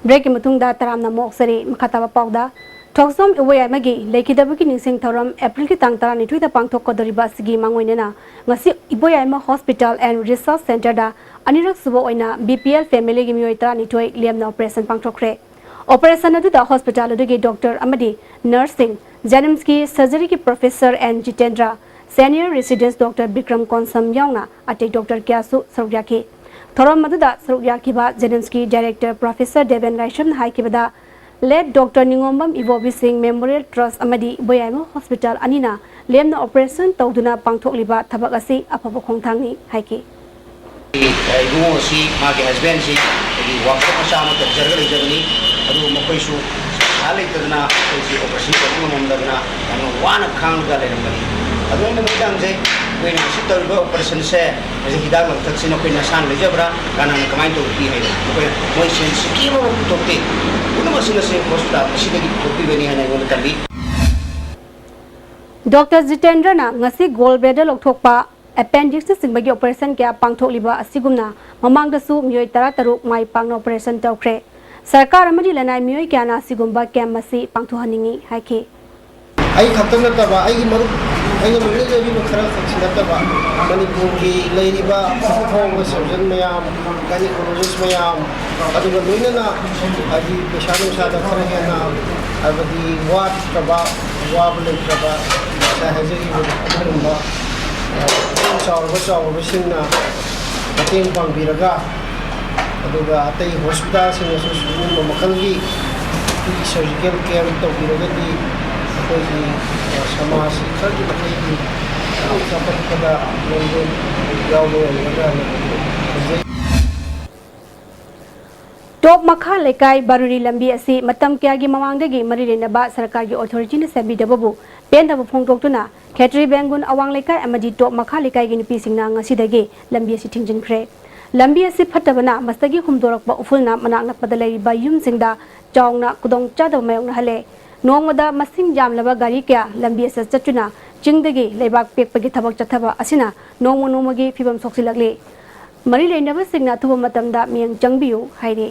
ꯕ꯭ꯔꯦꯛꯀꯤ ꯃꯇꯨꯡꯗ ꯇꯔꯥꯝꯅ ꯑꯃꯨꯛ ꯑꯣꯛꯆꯔꯤ꯫ ꯃꯈꯥ ꯇꯥꯕ ꯄꯥꯎꯗ, ꯊꯣꯛꯆꯣꯝ ꯏꯕꯣꯌꯥꯏꯃꯒꯤ ꯂꯩꯈꯤꯗꯕꯒꯤ ꯅꯤꯡꯁꯤꯡ ꯊꯧꯔꯝ ꯑꯦꯄ꯭ꯔꯤꯜꯒꯤ ꯇꯥꯡ ꯇꯔꯥꯅꯤꯊꯣꯏꯗ ꯄꯥꯡꯊꯣꯛꯀꯗꯧꯔꯤꯕ ꯑꯁꯤꯒꯤ ꯃꯥꯡꯑꯣꯏꯅꯅ ꯉꯁꯤ ꯏꯕꯣꯌꯥꯏꯃ ꯍꯣꯁꯄꯤꯇꯥꯜ ꯑꯦꯟ ꯔꯤꯁꯔꯁ ꯁꯦꯟꯇꯔꯗ ꯑꯅꯤꯔꯛ ꯁꯨꯕ ꯑꯣꯏꯅ ꯕꯤ ꯄꯤ ꯑꯦꯜ ꯐꯦꯃꯤꯂꯤꯒꯤ ꯃꯤꯑꯣꯏ ꯇꯔꯥꯅꯤꯊꯣꯏ ꯂꯦꯝꯅ ꯑꯣꯄꯔꯦꯁꯟ ꯄꯥꯡꯊꯣꯛꯈ꯭ꯔꯦ꯫ ꯑꯣꯄꯔꯦꯁꯟ ꯑꯗꯨꯗ ꯍꯣꯁꯄꯤꯇꯥꯜ ꯑꯗꯨꯒꯤ ꯗꯣꯛꯇꯔ ꯑꯃꯗꯤ ꯅꯔꯁꯁꯤꯡ, ꯖꯦꯅꯤꯝꯁꯀꯤ ꯁꯔꯖꯔꯤꯒꯤ professor N Jitendra, senior resident doctor Bikram Konsam ꯌꯥꯎꯅ ꯑꯇꯩ ꯗꯣꯛꯇꯔ ꯀꯌꯥꯁꯨ ꯁꯔꯨꯛ ꯌꯥꯈꯤ꯫ ꯊꯧꯔꯝ ꯑꯗꯨꯗ ꯁꯔꯨꯛ ꯌꯥꯈꯤꯕ ꯖꯦꯅꯤꯝꯁꯀꯤ ꯗꯥꯏꯔꯦꯛꯇꯔ ꯄ꯭ꯔꯣꯐꯦꯁꯔ ꯗꯦꯕꯦꯟ ꯔꯥꯏꯁꯝꯅ ꯍꯥꯏꯈꯤꯕꯗ, late doctor Ningombam Ibobi Singh memorial ꯇ꯭ꯔꯁ ꯑꯃꯗꯤ ꯏꯕꯣꯌꯥꯏꯃ ꯍꯣꯁꯄꯤꯇꯥꯜ ꯑꯅꯤꯅ ꯂꯦꯝꯅ ꯑꯣꯄꯔꯦꯁꯟ ꯇꯧꯗꯨꯅ ꯄꯥꯡꯊꯣꯛꯂꯤꯕ ꯊꯕꯛ ꯑꯁꯤ ꯑꯐꯕ ꯈꯣꯡꯊꯥꯡꯅꯤ ꯍꯥꯏꯈꯤ꯫ ꯏꯕꯨꯡꯉꯣ ꯑꯁꯤ ꯃꯥꯒꯤ ꯍꯁꯕꯦꯟꯁꯤ ꯑꯩꯈꯣꯏꯒꯤ ꯋꯥꯛꯁꯣꯞ ꯃꯆꯥ ꯑꯃ ꯇꯧꯖꯔꯒ ꯂꯩꯖꯕꯅꯤ꯫ ꯑꯗꯨꯕꯨ ꯃꯈꯣꯏꯁꯨ ꯄꯩꯁꯥ ꯂꯩꯇꯗꯅ ꯑꯩꯈꯣꯏꯁꯤ ꯑꯣꯄꯔꯦꯁꯟ ꯇꯧꯕ ꯉꯝꯃꯝꯗꯗꯅ ꯌꯥꯝꯅ ꯋꯥꯅ ꯈꯥꯡꯂꯒ ꯂꯩꯔꯝꯕꯅꯤ꯫ ꯑꯗꯨꯅ ꯃꯗꯨ ꯇꯥꯡꯖꯩ꯫ ꯑꯩꯈꯣꯏꯅ ꯉꯁꯤ ꯇꯧꯔꯤꯕ ꯑꯣꯄꯔꯦꯁꯟꯁꯦ, ꯍꯧꯖꯤꯛ ꯍꯤꯗꯥꯛ ꯂꯥꯡꯊꯛꯁꯤ ꯅꯈꯣꯏ ꯅꯁꯥꯅ ꯂꯩꯖꯕ꯭ꯔꯥ, ꯀꯅꯥꯅ ꯀꯃꯥꯏꯅ ꯇꯧꯕ ꯄꯤ ꯍꯥꯏꯕ ꯃꯈꯣꯏꯅ ꯃꯣꯏ ꯁꯦꯟ ꯁꯤꯀꯤ ꯑꯃꯃꯛ ꯄꯨꯊꯣꯛꯇꯦ꯫ ꯄꯨꯝꯅꯃꯛꯁꯤꯡ ꯑꯁꯤ ꯍꯣꯁꯄꯤꯇꯥꯜ ꯑꯁꯤꯗꯒꯤ ꯄꯨꯊꯣꯛꯄꯤꯕꯅꯤ ꯍꯥꯏꯅ ꯑꯩꯉꯣꯟꯗ ꯇꯝꯕꯤ꯫ ꯗꯣꯛꯇꯔ ꯖꯤꯇꯦꯟꯗ꯭ꯔꯅ ꯉꯁꯤ ꯒꯣꯜ ꯕ꯭ꯂꯦꯗꯔ ꯂꯧꯊꯣꯛꯄ, ꯑꯦꯄꯦꯟꯗꯤꯛꯁꯅꯆꯤꯡꯕꯒꯤ ꯑꯣꯄꯔꯦꯁꯟ ꯀꯌꯥ ꯄꯥꯡꯊꯣꯛꯂꯤꯕ ꯑꯁꯤꯒꯨꯝꯅ ꯃꯃꯥꯡꯗꯁꯨ ꯃꯤꯑꯣꯏ ꯇꯔꯥꯇꯔꯨꯛ ꯃꯥꯏ ꯄꯥꯛꯅ ꯑꯣꯄꯔꯦꯁꯟ ꯇꯧꯈ꯭ꯔꯦ꯫ ꯁꯔꯀꯥꯔ ꯑꯃꯗꯤ ꯂꯅꯥꯏ ꯃꯤꯑꯣꯏ ꯀꯌꯥꯅ ꯑꯁꯤꯒꯨꯝꯕ ꯀꯦꯝꯞ ꯑꯁꯤ ꯄꯥꯡꯊꯣꯛꯍꯟꯅꯤꯡꯏ ꯍꯥꯏꯈꯤ꯫ ꯑꯩ ꯈꯛꯇ ꯅꯠꯇꯕ, ꯑꯩꯒꯤ ꯃꯔꯨꯞ, ꯑꯩꯒ ꯂꯣꯏꯅꯖꯔꯤꯕ ꯈꯔ ꯈꯛꯁꯨ ꯅꯠꯇꯕ, ꯃꯅꯤꯄꯨꯔꯒꯤ ꯂꯩꯔꯤꯕ ꯑꯐꯥꯎꯕ ꯁꯔꯖꯟ ꯃꯌꯥꯝ, ꯒꯥꯏꯅꯤꯀꯣꯂꯣꯖꯤꯁ ꯃꯌꯥꯝ, ꯑꯗꯨꯒ ꯂꯣꯏꯅꯅ ꯍꯥꯏꯗꯤ ꯄꯩꯁꯥ ꯅꯨꯡꯁꯥꯗ ꯈꯔ ꯍꯦꯟꯅ ꯍꯥꯏꯕꯗꯤ ꯋꯥꯠꯇ꯭ꯔꯕ, ꯋꯥꯕ ꯂꯩꯇ꯭ꯔꯕ, ꯉꯁꯥꯏ ꯍꯥꯏꯖꯈꯤꯕꯗꯣ ꯑꯗꯨꯒꯨꯝꯕ, ꯑ, ꯆꯥꯎꯔꯕ ꯆꯥꯎꯔꯕꯁꯤꯡꯅ ꯃꯇꯦꯡ ꯄꯥꯡꯕꯤꯔꯒ, ꯑꯗꯨꯒ ꯑꯇꯩ ꯍꯣꯁꯄꯤꯇꯥꯜꯁꯤꯡꯅꯁꯨ ꯁꯤꯒꯨꯝꯕ ꯃꯈꯜꯒꯤ ꯑꯩꯈꯣꯏꯒꯤ ꯁꯔꯖꯤꯀꯦꯜ ꯀꯦꯝꯞ ꯇꯧꯕꯤꯔꯒꯗꯤ ꯑꯩꯈꯣꯏꯒꯤ, ꯑ, ꯁꯃꯥꯖꯁꯤ ꯈꯔꯒꯤ ꯃꯈꯩꯗꯤ ꯌꯥꯝ ꯆꯥꯎꯈꯠꯄꯗ ꯃꯣꯏꯁꯨ ꯌꯥꯎꯕ ꯉꯝꯒꯗ꯭ꯔꯥꯅ ꯈꯟꯖꯩ꯫ ꯇꯣꯞ ꯃꯈꯥ ꯂꯩꯀꯥꯏ ꯕꯥꯔꯨꯅꯤ ꯂꯝꯕꯤ ꯑꯁꯤ ꯃꯇꯝ ꯀꯌꯥꯒꯤ ꯃꯃꯥꯡꯗꯒꯤ ꯃꯔꯤ ꯂꯩꯅꯕ ꯁꯔꯀꯥꯔꯒꯤ ꯑꯣꯊꯣꯔꯤꯇꯤꯅ ꯁꯦꯝꯕꯤꯗꯕꯕꯨ ꯄꯦꯟꯗꯕ ꯐꯣꯡꯗꯣꯛꯇꯨꯅ ꯈꯦꯇ꯭ꯔꯤ ꯕꯦꯡꯒꯨꯟ ꯑꯋꯥꯡ ꯂꯩꯀꯥꯏ ꯑꯃꯗꯤ ꯇꯣꯞ ꯃꯈꯥ ꯂꯩꯀꯥꯏꯒꯤ ꯅꯨꯄꯤꯁꯤꯡꯅ ꯉꯁꯤꯗꯒꯤ ꯂꯝꯕꯤ ꯑꯁꯤ ꯊꯤꯡꯖꯤꯟꯈ꯭ꯔꯦ꯫ ꯂꯝꯕꯤ ꯑꯁꯤ ꯐꯠꯇꯕꯅ ꯃꯁꯤꯗꯒꯤ ꯍꯨꯝꯗꯣꯔꯛꯄ ꯎꯐꯨꯜꯅ ꯃꯅꯥꯛ ꯅꯛꯄꯗ ꯂꯩꯔꯤꯕ ꯌꯨꯝꯁꯤꯡꯗ ꯆꯥꯎꯅ ꯈꯨꯗꯣꯡꯆꯥꯗꯕ ꯃꯥꯌꯣꯛꯅꯍꯜꯂꯦ꯫ ꯅꯣꯡꯃꯗ ꯃꯁꯤꯡ ꯌꯥꯝꯂꯕ ꯒꯥꯔꯤ ꯀꯌꯥ ꯂꯝꯕꯤ ꯑꯁꯤꯗ ꯆꯠꯇꯨꯅ ꯆꯤꯡꯗꯒꯤ ꯂꯩꯕꯥꯛ ꯄꯦꯛꯄꯒꯤ ꯊꯕꯛ ꯆꯠꯊꯕ ꯑꯁꯤꯅ ꯅꯣꯡꯃ ꯅꯣꯡꯃꯒꯤ ꯐꯤꯕꯝ ꯁꯣꯛꯆꯤꯜꯂꯛꯂꯤ꯫ ꯃꯔꯤ ꯂꯩꯅꯕꯁꯤꯡꯅ ꯑꯊꯨꯕ ꯃꯇꯝꯗ ꯃꯤꯠꯌꯦꯡ ꯆꯪꯕꯤꯌꯨ ꯍꯥꯏꯔꯤ꯫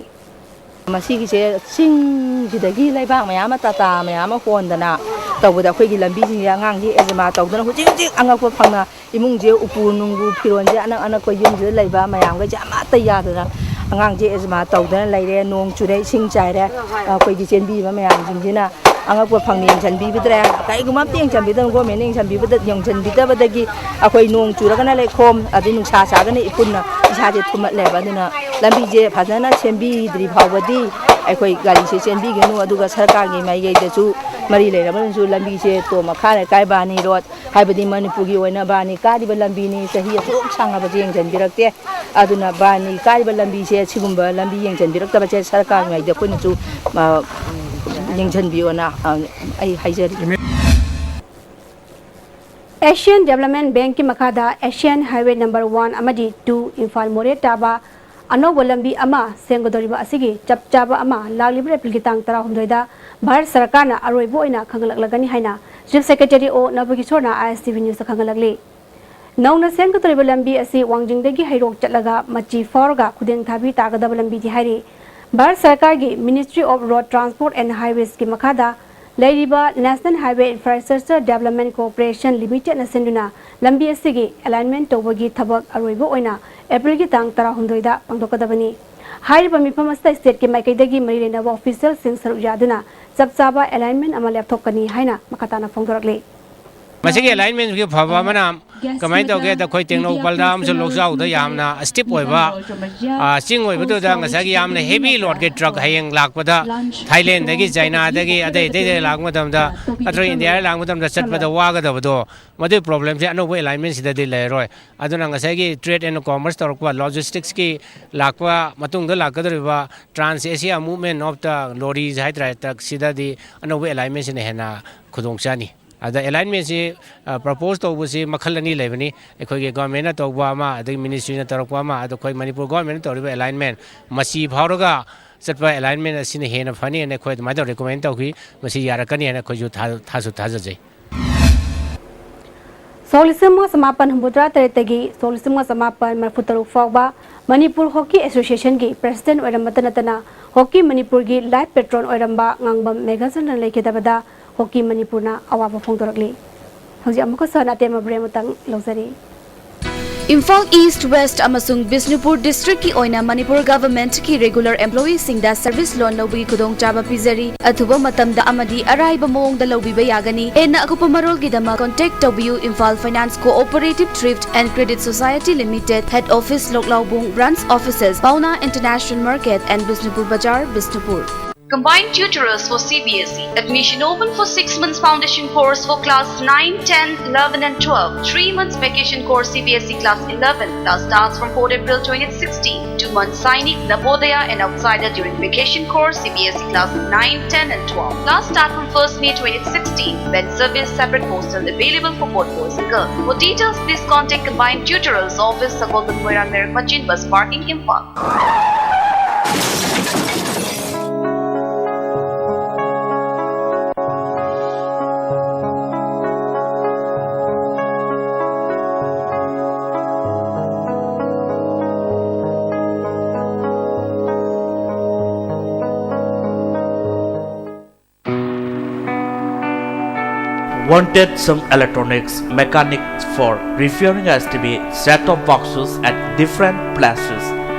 ꯃꯁꯤꯒꯤꯁꯦ ꯆꯤꯡꯁꯤꯗꯒꯤ ꯂꯩꯕꯥꯛ ꯃꯌꯥꯝ ꯑꯃ, ꯇꯥꯇꯥ ꯃꯌꯥꯝ ꯑꯃ ꯍꯣꯟꯗꯅ ꯇꯧꯕꯗ, ꯑꯩꯈꯣꯏꯒꯤ ꯂꯝꯕꯤꯁꯤꯡꯁꯦ ꯑꯉꯥꯡꯁꯦ ꯑꯦꯖꯃꯥ ꯇꯧꯗꯅ ꯍꯧꯖꯤꯛ ꯍꯧꯖꯤꯛ ꯑꯉꯛꯄ ꯐꯪꯅ ꯏꯃꯨꯡꯁꯦ ꯎꯄꯨ ꯅꯨꯡꯕꯨ ꯐꯤꯔꯣꯟꯁꯦ ꯑꯅꯛ ꯑꯅꯛꯄ ꯌꯨꯝꯁꯤꯗ ꯂꯩꯕ ꯃꯌꯥꯝꯈꯩꯁꯦ ꯑꯃꯠꯇ ꯌꯥꯗꯅ ꯑꯉꯥꯡꯁꯦ ꯑꯦꯖꯃꯥ ꯇꯧꯗꯅ ꯂꯩꯔꯦ꯫ ꯅꯣꯡ ꯆꯨꯔꯦ, ꯏꯁꯤꯡ ꯆꯥꯏꯔꯦ, ꯑꯩꯈꯣꯏꯒꯤ ꯆꯦꯟꯕꯤꯕ ꯃꯌꯥꯝꯁꯤꯡꯁꯤꯅ ꯑꯉꯛꯄ ꯐꯪꯅ ꯌꯦꯡꯁꯤꯟꯕꯤꯕꯗ꯭ꯔꯦ꯫ ꯀꯔꯤꯒꯨꯝꯕ ꯑꯝꯇ ꯌꯦꯡꯁꯤꯟꯕꯤꯗꯕ, ꯒꯣꯔꯃꯦꯟꯅ ꯌꯦꯡꯁꯤꯟꯕꯤꯕꯗ, ꯌꯦꯡꯁꯤꯟꯕꯤꯗꯕꯗꯒꯤ ꯑꯩꯈꯣꯏ ꯅꯣꯡ ꯆꯨꯔꯒꯅ ꯂꯩꯈꯣꯝ, ꯑꯗꯩ ꯅꯨꯡꯁꯥ ꯁꯥꯔꯒꯅ ꯏꯐꯨꯟꯅ ꯏꯁꯥꯁꯦ ꯊꯨꯝꯃꯠꯂꯦꯕ꯫ ꯑꯗꯨꯅ ꯂꯝꯕꯤꯁꯦ ꯐꯖꯅ ꯁꯦꯝꯕꯤꯗ꯭ꯔꯤ ꯐꯥꯎꯕꯗꯤ ꯑꯩꯈꯣꯏ ꯒꯥꯔꯤꯁꯦ ꯆꯦꯟꯕꯤꯒꯅꯨ꯫ ꯑꯗꯨꯒ ꯁꯔꯀꯥꯔꯒꯤ ꯃꯥꯏꯀꯩꯗꯁꯨ ꯃꯔꯤ ꯂꯩꯅꯕꯅꯁꯨ ꯂꯝꯕꯤꯁꯦ ꯇꯣꯞ ꯃꯈꯥ ꯂꯩꯀꯥꯏ ꯕꯥꯅꯤ ꯔꯣꯗ, ꯍꯥꯏꯕꯗꯤ ꯃꯅꯤꯄꯨꯔꯒꯤ ꯑꯣꯏꯅ ꯕꯥꯅꯤ ꯀꯥꯔꯤꯕ ꯂꯝꯕꯤꯅꯤ, ꯆꯍꯤ ꯑꯁꯨꯛ ꯁꯥꯡꯉꯕꯁꯦ ꯌꯦꯡꯁꯤꯟꯕꯤꯔꯛꯇꯦ꯫ ꯑꯗꯨꯅ ꯕꯥꯅꯤ ꯀꯥꯔꯤꯕ ꯂꯝꯕꯤꯁꯦ, ꯁꯤꯒꯨꯝꯕ ꯂꯝꯕꯤ ꯌꯦꯡꯁꯤꯟꯕꯤꯔꯛꯇꯕꯁꯦ ꯁꯔꯀꯥꯔ ꯃꯥꯏꯀꯩꯗ ꯑꯩꯈꯣꯏꯅꯁꯨ, ꯑ, ꯌꯦꯡꯁꯤꯟꯕꯤꯌꯣꯅ, ꯑ, ꯑꯩ ꯍꯥꯏꯖꯔꯤ꯫ ꯑꯦꯁꯤꯌꯥꯟ ꯗꯦꯕꯂꯞꯃꯦꯟ ꯕꯦꯡꯛꯀꯤ ꯃꯈꯥꯗ ꯑꯦꯁꯤꯌꯥꯟ ꯍꯥꯏꯋꯦ ꯅꯝꯕꯔ ꯋꯥꯟ ꯑꯃꯗꯤ ꯇꯨ ꯏꯝꯐꯥꯜ ꯃꯣꯔꯦ ꯇꯥꯕ ꯑꯅꯧꯕ ꯂꯝꯕꯤ ꯑꯃ ꯁꯦꯝꯒꯗꯧꯔꯤꯕ ꯑꯁꯤꯒꯤ ꯆꯞ ꯆꯥꯕ ꯑꯃ ꯂꯥꯛꯂꯤꯕ ꯑꯦꯄ꯭ꯔꯤꯜꯒꯤ ꯇꯥꯡ ꯇꯔꯥꯍꯨꯝꯗꯣꯏꯗ ꯚꯥꯔꯠ ꯁꯔꯀꯥꯔꯅ ꯑꯔꯣꯏꯕ ꯑꯣꯏꯅ ꯈꯪꯒꯠꯂꯛꯂꯒꯅꯤ ꯍꯥꯏꯅ ꯆꯤꯐ ꯁꯦꯀ꯭ꯔꯦꯇꯔꯤ ꯑꯣ ꯅꯕꯀꯤꯁꯣꯔꯅ ꯑꯥꯏ ꯑꯦꯁ ꯇꯤ ꯚꯤ ꯅ꯭ꯌꯨꯁꯇ ꯈꯪꯒꯠꯂꯛꯂꯤ꯫ ꯅꯧꯅ ꯁꯦꯝꯒꯗꯧꯔꯤꯕ ꯂꯝꯕꯤ ꯑꯁꯤ ꯋꯥꯡꯖꯤꯡꯗꯒꯤ ꯍꯩꯔꯣꯛ ꯆꯠꯂꯒ ꯃꯆꯤ ꯐꯥꯎꯔꯒ ꯈꯨꯗꯦꯡ ꯊꯥꯕꯤ ꯇꯥꯒꯗꯕ ꯂꯝꯕꯤꯗꯤ ꯍꯥꯏꯔꯤ꯫ ꯚꯥꯔꯠ ꯁꯔꯀꯥꯔꯒꯤ ministry of road transport and ꯍꯥꯏꯋꯦꯁꯀꯤ ꯃꯈꯥꯗ ꯂꯩꯔꯤꯕ national highway infrastructure development corporation ꯂꯤꯃꯤꯇꯦꯗꯅ ꯁꯤꯟꯗꯨꯅ ꯂꯝꯕꯤ ꯑꯁꯤꯒꯤ ꯑꯦꯂꯥꯏꯟꯃꯦꯟ ꯇꯧꯕꯒꯤ ꯊꯕꯛ ꯑꯔꯣꯏꯕ ꯑꯣꯏꯅ ꯑꯦꯄ꯭ꯔꯤꯜꯒꯤ ꯇꯥꯡ ꯇꯔꯥꯍꯨꯝꯗꯣꯏꯗ ꯄꯥꯡꯊꯣꯛꯀꯗꯕꯅꯤ꯫ ꯍꯥꯏꯔꯤꯕ ꯃꯤꯐꯝ ꯑꯁꯤꯗ ꯁ꯭ꯇꯦꯠꯀꯤ ꯃꯥꯏꯀꯩꯗꯒꯤ ꯃꯔꯤ ꯂꯩꯅꯕ ꯑꯣꯐꯤꯁꯤꯌꯦꯜꯁꯤꯡ ꯁꯔꯨꯛ ꯌꯥꯗꯨꯅ ꯆꯞ ꯆꯥꯕ ꯑꯦꯂꯥꯏꯟꯃꯦꯟ ꯑꯃ ꯂꯦꯞꯊꯣꯛꯀꯅꯤ ꯍꯥꯏꯅ ꯃꯈꯥ ꯇꯥꯅ ꯐꯣꯡꯗꯣꯔꯛꯂꯤ꯫ ꯃꯁꯤꯒꯤ ꯑꯦꯂꯥꯏꯟꯃꯦꯟꯁꯤꯒꯤ ꯐꯕ ꯑꯃꯅ ꯀꯃꯥꯏꯅ ꯇꯧꯒꯦꯗ, ꯑꯩꯈꯣꯏ ꯇꯦꯡꯅꯧꯄꯜꯗ ꯑꯃꯁꯨꯡ ꯂꯣꯛꯆꯥꯎꯗ ꯌꯥꯝꯅ ꯁ꯭ꯇꯤꯞ ꯑꯣꯏꯕ, ꯑ, ꯆꯤꯡ ꯑꯣꯏꯕꯗꯨꯗ ꯉꯁꯥꯏꯒꯤ ꯌꯥꯝꯅ ꯍꯦꯚꯤ ꯂꯣꯗꯀꯤ ꯇ꯭ꯔꯛ ꯍꯌꯦꯡ ꯂꯥꯛꯄꯗ, ꯊꯥꯏꯂꯦꯟꯗꯒꯤ, ꯆꯥꯏꯅꯥꯗꯒꯤ, ꯑꯇꯩ ꯑꯇꯩꯗꯒꯤ ꯂꯥꯛꯄ ꯃꯇꯝꯗ, ꯅꯠꯇ꯭ꯔꯒ ꯏꯟꯗꯤꯌꯥꯗ ꯂꯥꯛꯄ ꯃꯇꯝꯗ ꯆꯠꯄꯗ ꯋꯥꯒꯗꯕꯗꯣ, ꯃꯗꯨꯒꯤ ꯄ꯭ꯔꯣꯕ꯭ꯂꯦꯝꯁꯦ ꯑꯅꯧꯕ ꯑꯦꯂꯥꯏꯟꯃꯦꯟꯁꯤꯗꯗꯤ ꯂꯩꯔꯔꯣꯏ꯫ ꯑꯗꯨꯅ ꯉꯁꯥꯏꯒꯤ ꯇ꯭ꯔꯦꯗ ꯑꯦꯟ ꯀꯣꯃꯔꯁ ꯇꯧꯔꯛꯄ, ꯂꯣꯖꯤꯁꯇꯤꯛꯁꯀꯤ ꯂꯥꯛꯄ ꯃꯇꯨꯡꯗ ꯂꯥꯛꯀꯗꯧꯔꯤꯕ Trans Asia Movement of the Lorries ꯍꯥꯏꯇꯥꯔꯦ, ꯇ꯭ꯔꯛꯁꯤꯗꯗꯤ ꯑꯅꯧꯕ ꯑꯦꯂꯥꯏꯟꯃꯦꯟꯁꯤꯅ ꯍꯦꯟꯅ ꯈꯨꯗꯣꯡ ꯆꯥꯅꯤ꯫ ꯑꯗ ꯑꯦꯂꯥꯏꯟꯃꯦꯟꯁꯤ, ꯑ, ꯄ꯭ꯔꯄꯣꯁ ꯇꯧꯕꯁꯤ ꯃꯈꯜ ꯑꯅꯤ ꯂꯩꯕꯅꯤ꯫ ꯑꯩꯈꯣꯏꯒꯤ ꯒꯣꯔꯃꯦꯟꯅ ꯇꯧꯕ ꯑꯃ, ꯑꯗꯒꯤ ꯃꯤꯅꯤꯁꯇ꯭ꯔꯤꯅ ꯇꯧꯔꯛꯄ ꯑꯃ, ꯑꯗꯣ ꯑꯩꯈꯣꯏ ꯃꯅꯤꯄꯨꯔ ꯒꯣꯔꯃꯦꯟꯅ ꯇꯧꯔꯤꯕ ꯑꯦꯂꯥꯏꯟꯃꯦꯟ ꯃꯆꯤ ꯐꯥꯎꯔꯒ ꯆꯠꯄ ꯑꯦꯂꯥꯏꯟꯃꯦꯟ ꯑꯁꯤꯅ ꯍꯦꯟꯅ ꯐꯅꯤ ꯍꯥꯏꯅ ꯑꯩꯈꯣꯏ ꯑꯗꯨꯃꯥꯏꯅ ꯇꯧꯔ ꯔꯤꯀꯃꯦꯟ ꯇꯧꯈꯤ꯫ ꯃꯁꯤ ꯌꯥꯔꯛꯀꯅꯤ ꯍꯥꯏꯅ ꯑꯩꯈꯣꯏꯁꯨ ꯊꯥ-, ꯊꯥꯁꯨ ꯊꯥꯖꯖꯩ꯫ ꯁꯣꯛ ꯂꯤꯁꯤꯡ ꯑꯃ ꯆꯃꯥꯄꯟ ꯍꯨꯝꯐꯨꯇꯔꯥ ꯇꯔꯦꯠꯇꯒꯤ ꯁꯣꯛ ꯂꯤꯁꯤꯡ ꯑꯃ ꯆꯃꯥꯄꯟ ꯃꯔꯤꯐꯨ ꯇꯔꯨꯛ ꯐꯥꯎꯕ ꯃꯅꯤꯄꯨꯔ ꯍꯣꯀꯤ ꯑꯦꯁꯣꯁꯤꯌꯦꯁꯟꯒꯤ ꯄ꯭ꯔꯦꯁꯤꯗꯦꯟꯠ ꯑꯣꯏꯔꯝꯕꯇ ꯅꯠꯇꯅ ꯍꯣꯀꯤ ꯃꯅꯤꯄꯨꯔꯒꯤ ꯂꯥꯏꯐ ꯄꯦꯇ꯭ꯔꯣꯟ ꯑꯣꯏꯔꯝꯕ ꯉꯥꯡꯕꯝ ꯃꯦꯘꯥꯆꯟꯗ꯭ꯔꯟ ꯂꯩꯈꯤꯗꯕꯗ ꯍꯣꯀꯤ ꯃꯅꯤꯄꯨꯔꯅ ꯑꯋꯥꯕ ꯐꯣꯡꯗꯣꯔꯛꯂꯤ꯫ ꯍꯧꯖꯤꯛ ꯑꯃꯨꯛꯀꯁꯨ ꯍꯟꯅ ꯑꯇꯦꯟꯕ ꯕ꯭ꯔꯦꯛ ꯑꯃꯇꯪ ꯂꯧꯖꯔꯤ꯫ ꯏꯝꯐꯥꯜ ꯏꯁ꯭ꯠ, ꯋꯦꯁ꯭ꯠ ꯑꯃꯁꯨꯡ ꯕꯤꯁꯅꯨꯄꯨꯔ ꯗꯤꯁꯇ꯭ꯔꯤꯛꯀꯤ ꯑꯣꯏꯅ ꯃꯅꯤꯄꯨꯔ ꯒꯚꯔꯟꯃꯦꯟꯠꯀꯤ ꯔꯤꯒꯨꯂꯔ ꯑꯦꯝꯄ꯭ꯂꯣꯌꯤꯁꯤꯡꯗ ꯁꯔꯚꯤꯁ ꯂꯣꯟ ꯂꯧꯕꯒꯤ ꯈꯨꯗꯣꯡꯆꯥꯕ ꯄꯤꯖꯔꯤ꯫ ꯑꯊꯨꯕ ꯃꯇꯝꯗ ꯑꯃꯗꯤ ꯑꯔꯥꯏꯕ ꯃꯑꯣꯡꯗ ꯂꯧꯕꯤꯕ ꯌꯥꯒꯅꯤ꯫ ꯍꯦꯟꯅ ꯑꯀꯨꯞꯄ ꯃꯔꯣꯜꯒꯤꯗꯃꯛ contact ꯇꯧꯕꯤꯌꯨ, Imphal Finance Cooperative Thrift and Credit Society Limited, Head Office, ꯂꯣꯛꯂꯥꯎꯕꯨꯡ, Branch Offices, Paona International Market and Bishnupur Bazar, Bishnupur. Combined tutorials for C B S E. Admission open for six months foundation course for class nine, ten, eleven and twelve. Three months vacation course C B S E class eleven. Class starts from fourth April twenty sixteen. Two months Sainik, Navodaya and Outsider during vacation course C B S E class nine, ten and twelve. Class start from first May twenty sixteen, when service separate hostel available for both boys and girls. For details, please contact Combined Tutorials Office, Sagolband Moira Merek Machin Bus Parking, Imphal. Wanted some electronics mechanics for repairing S T V set-top boxes at different places: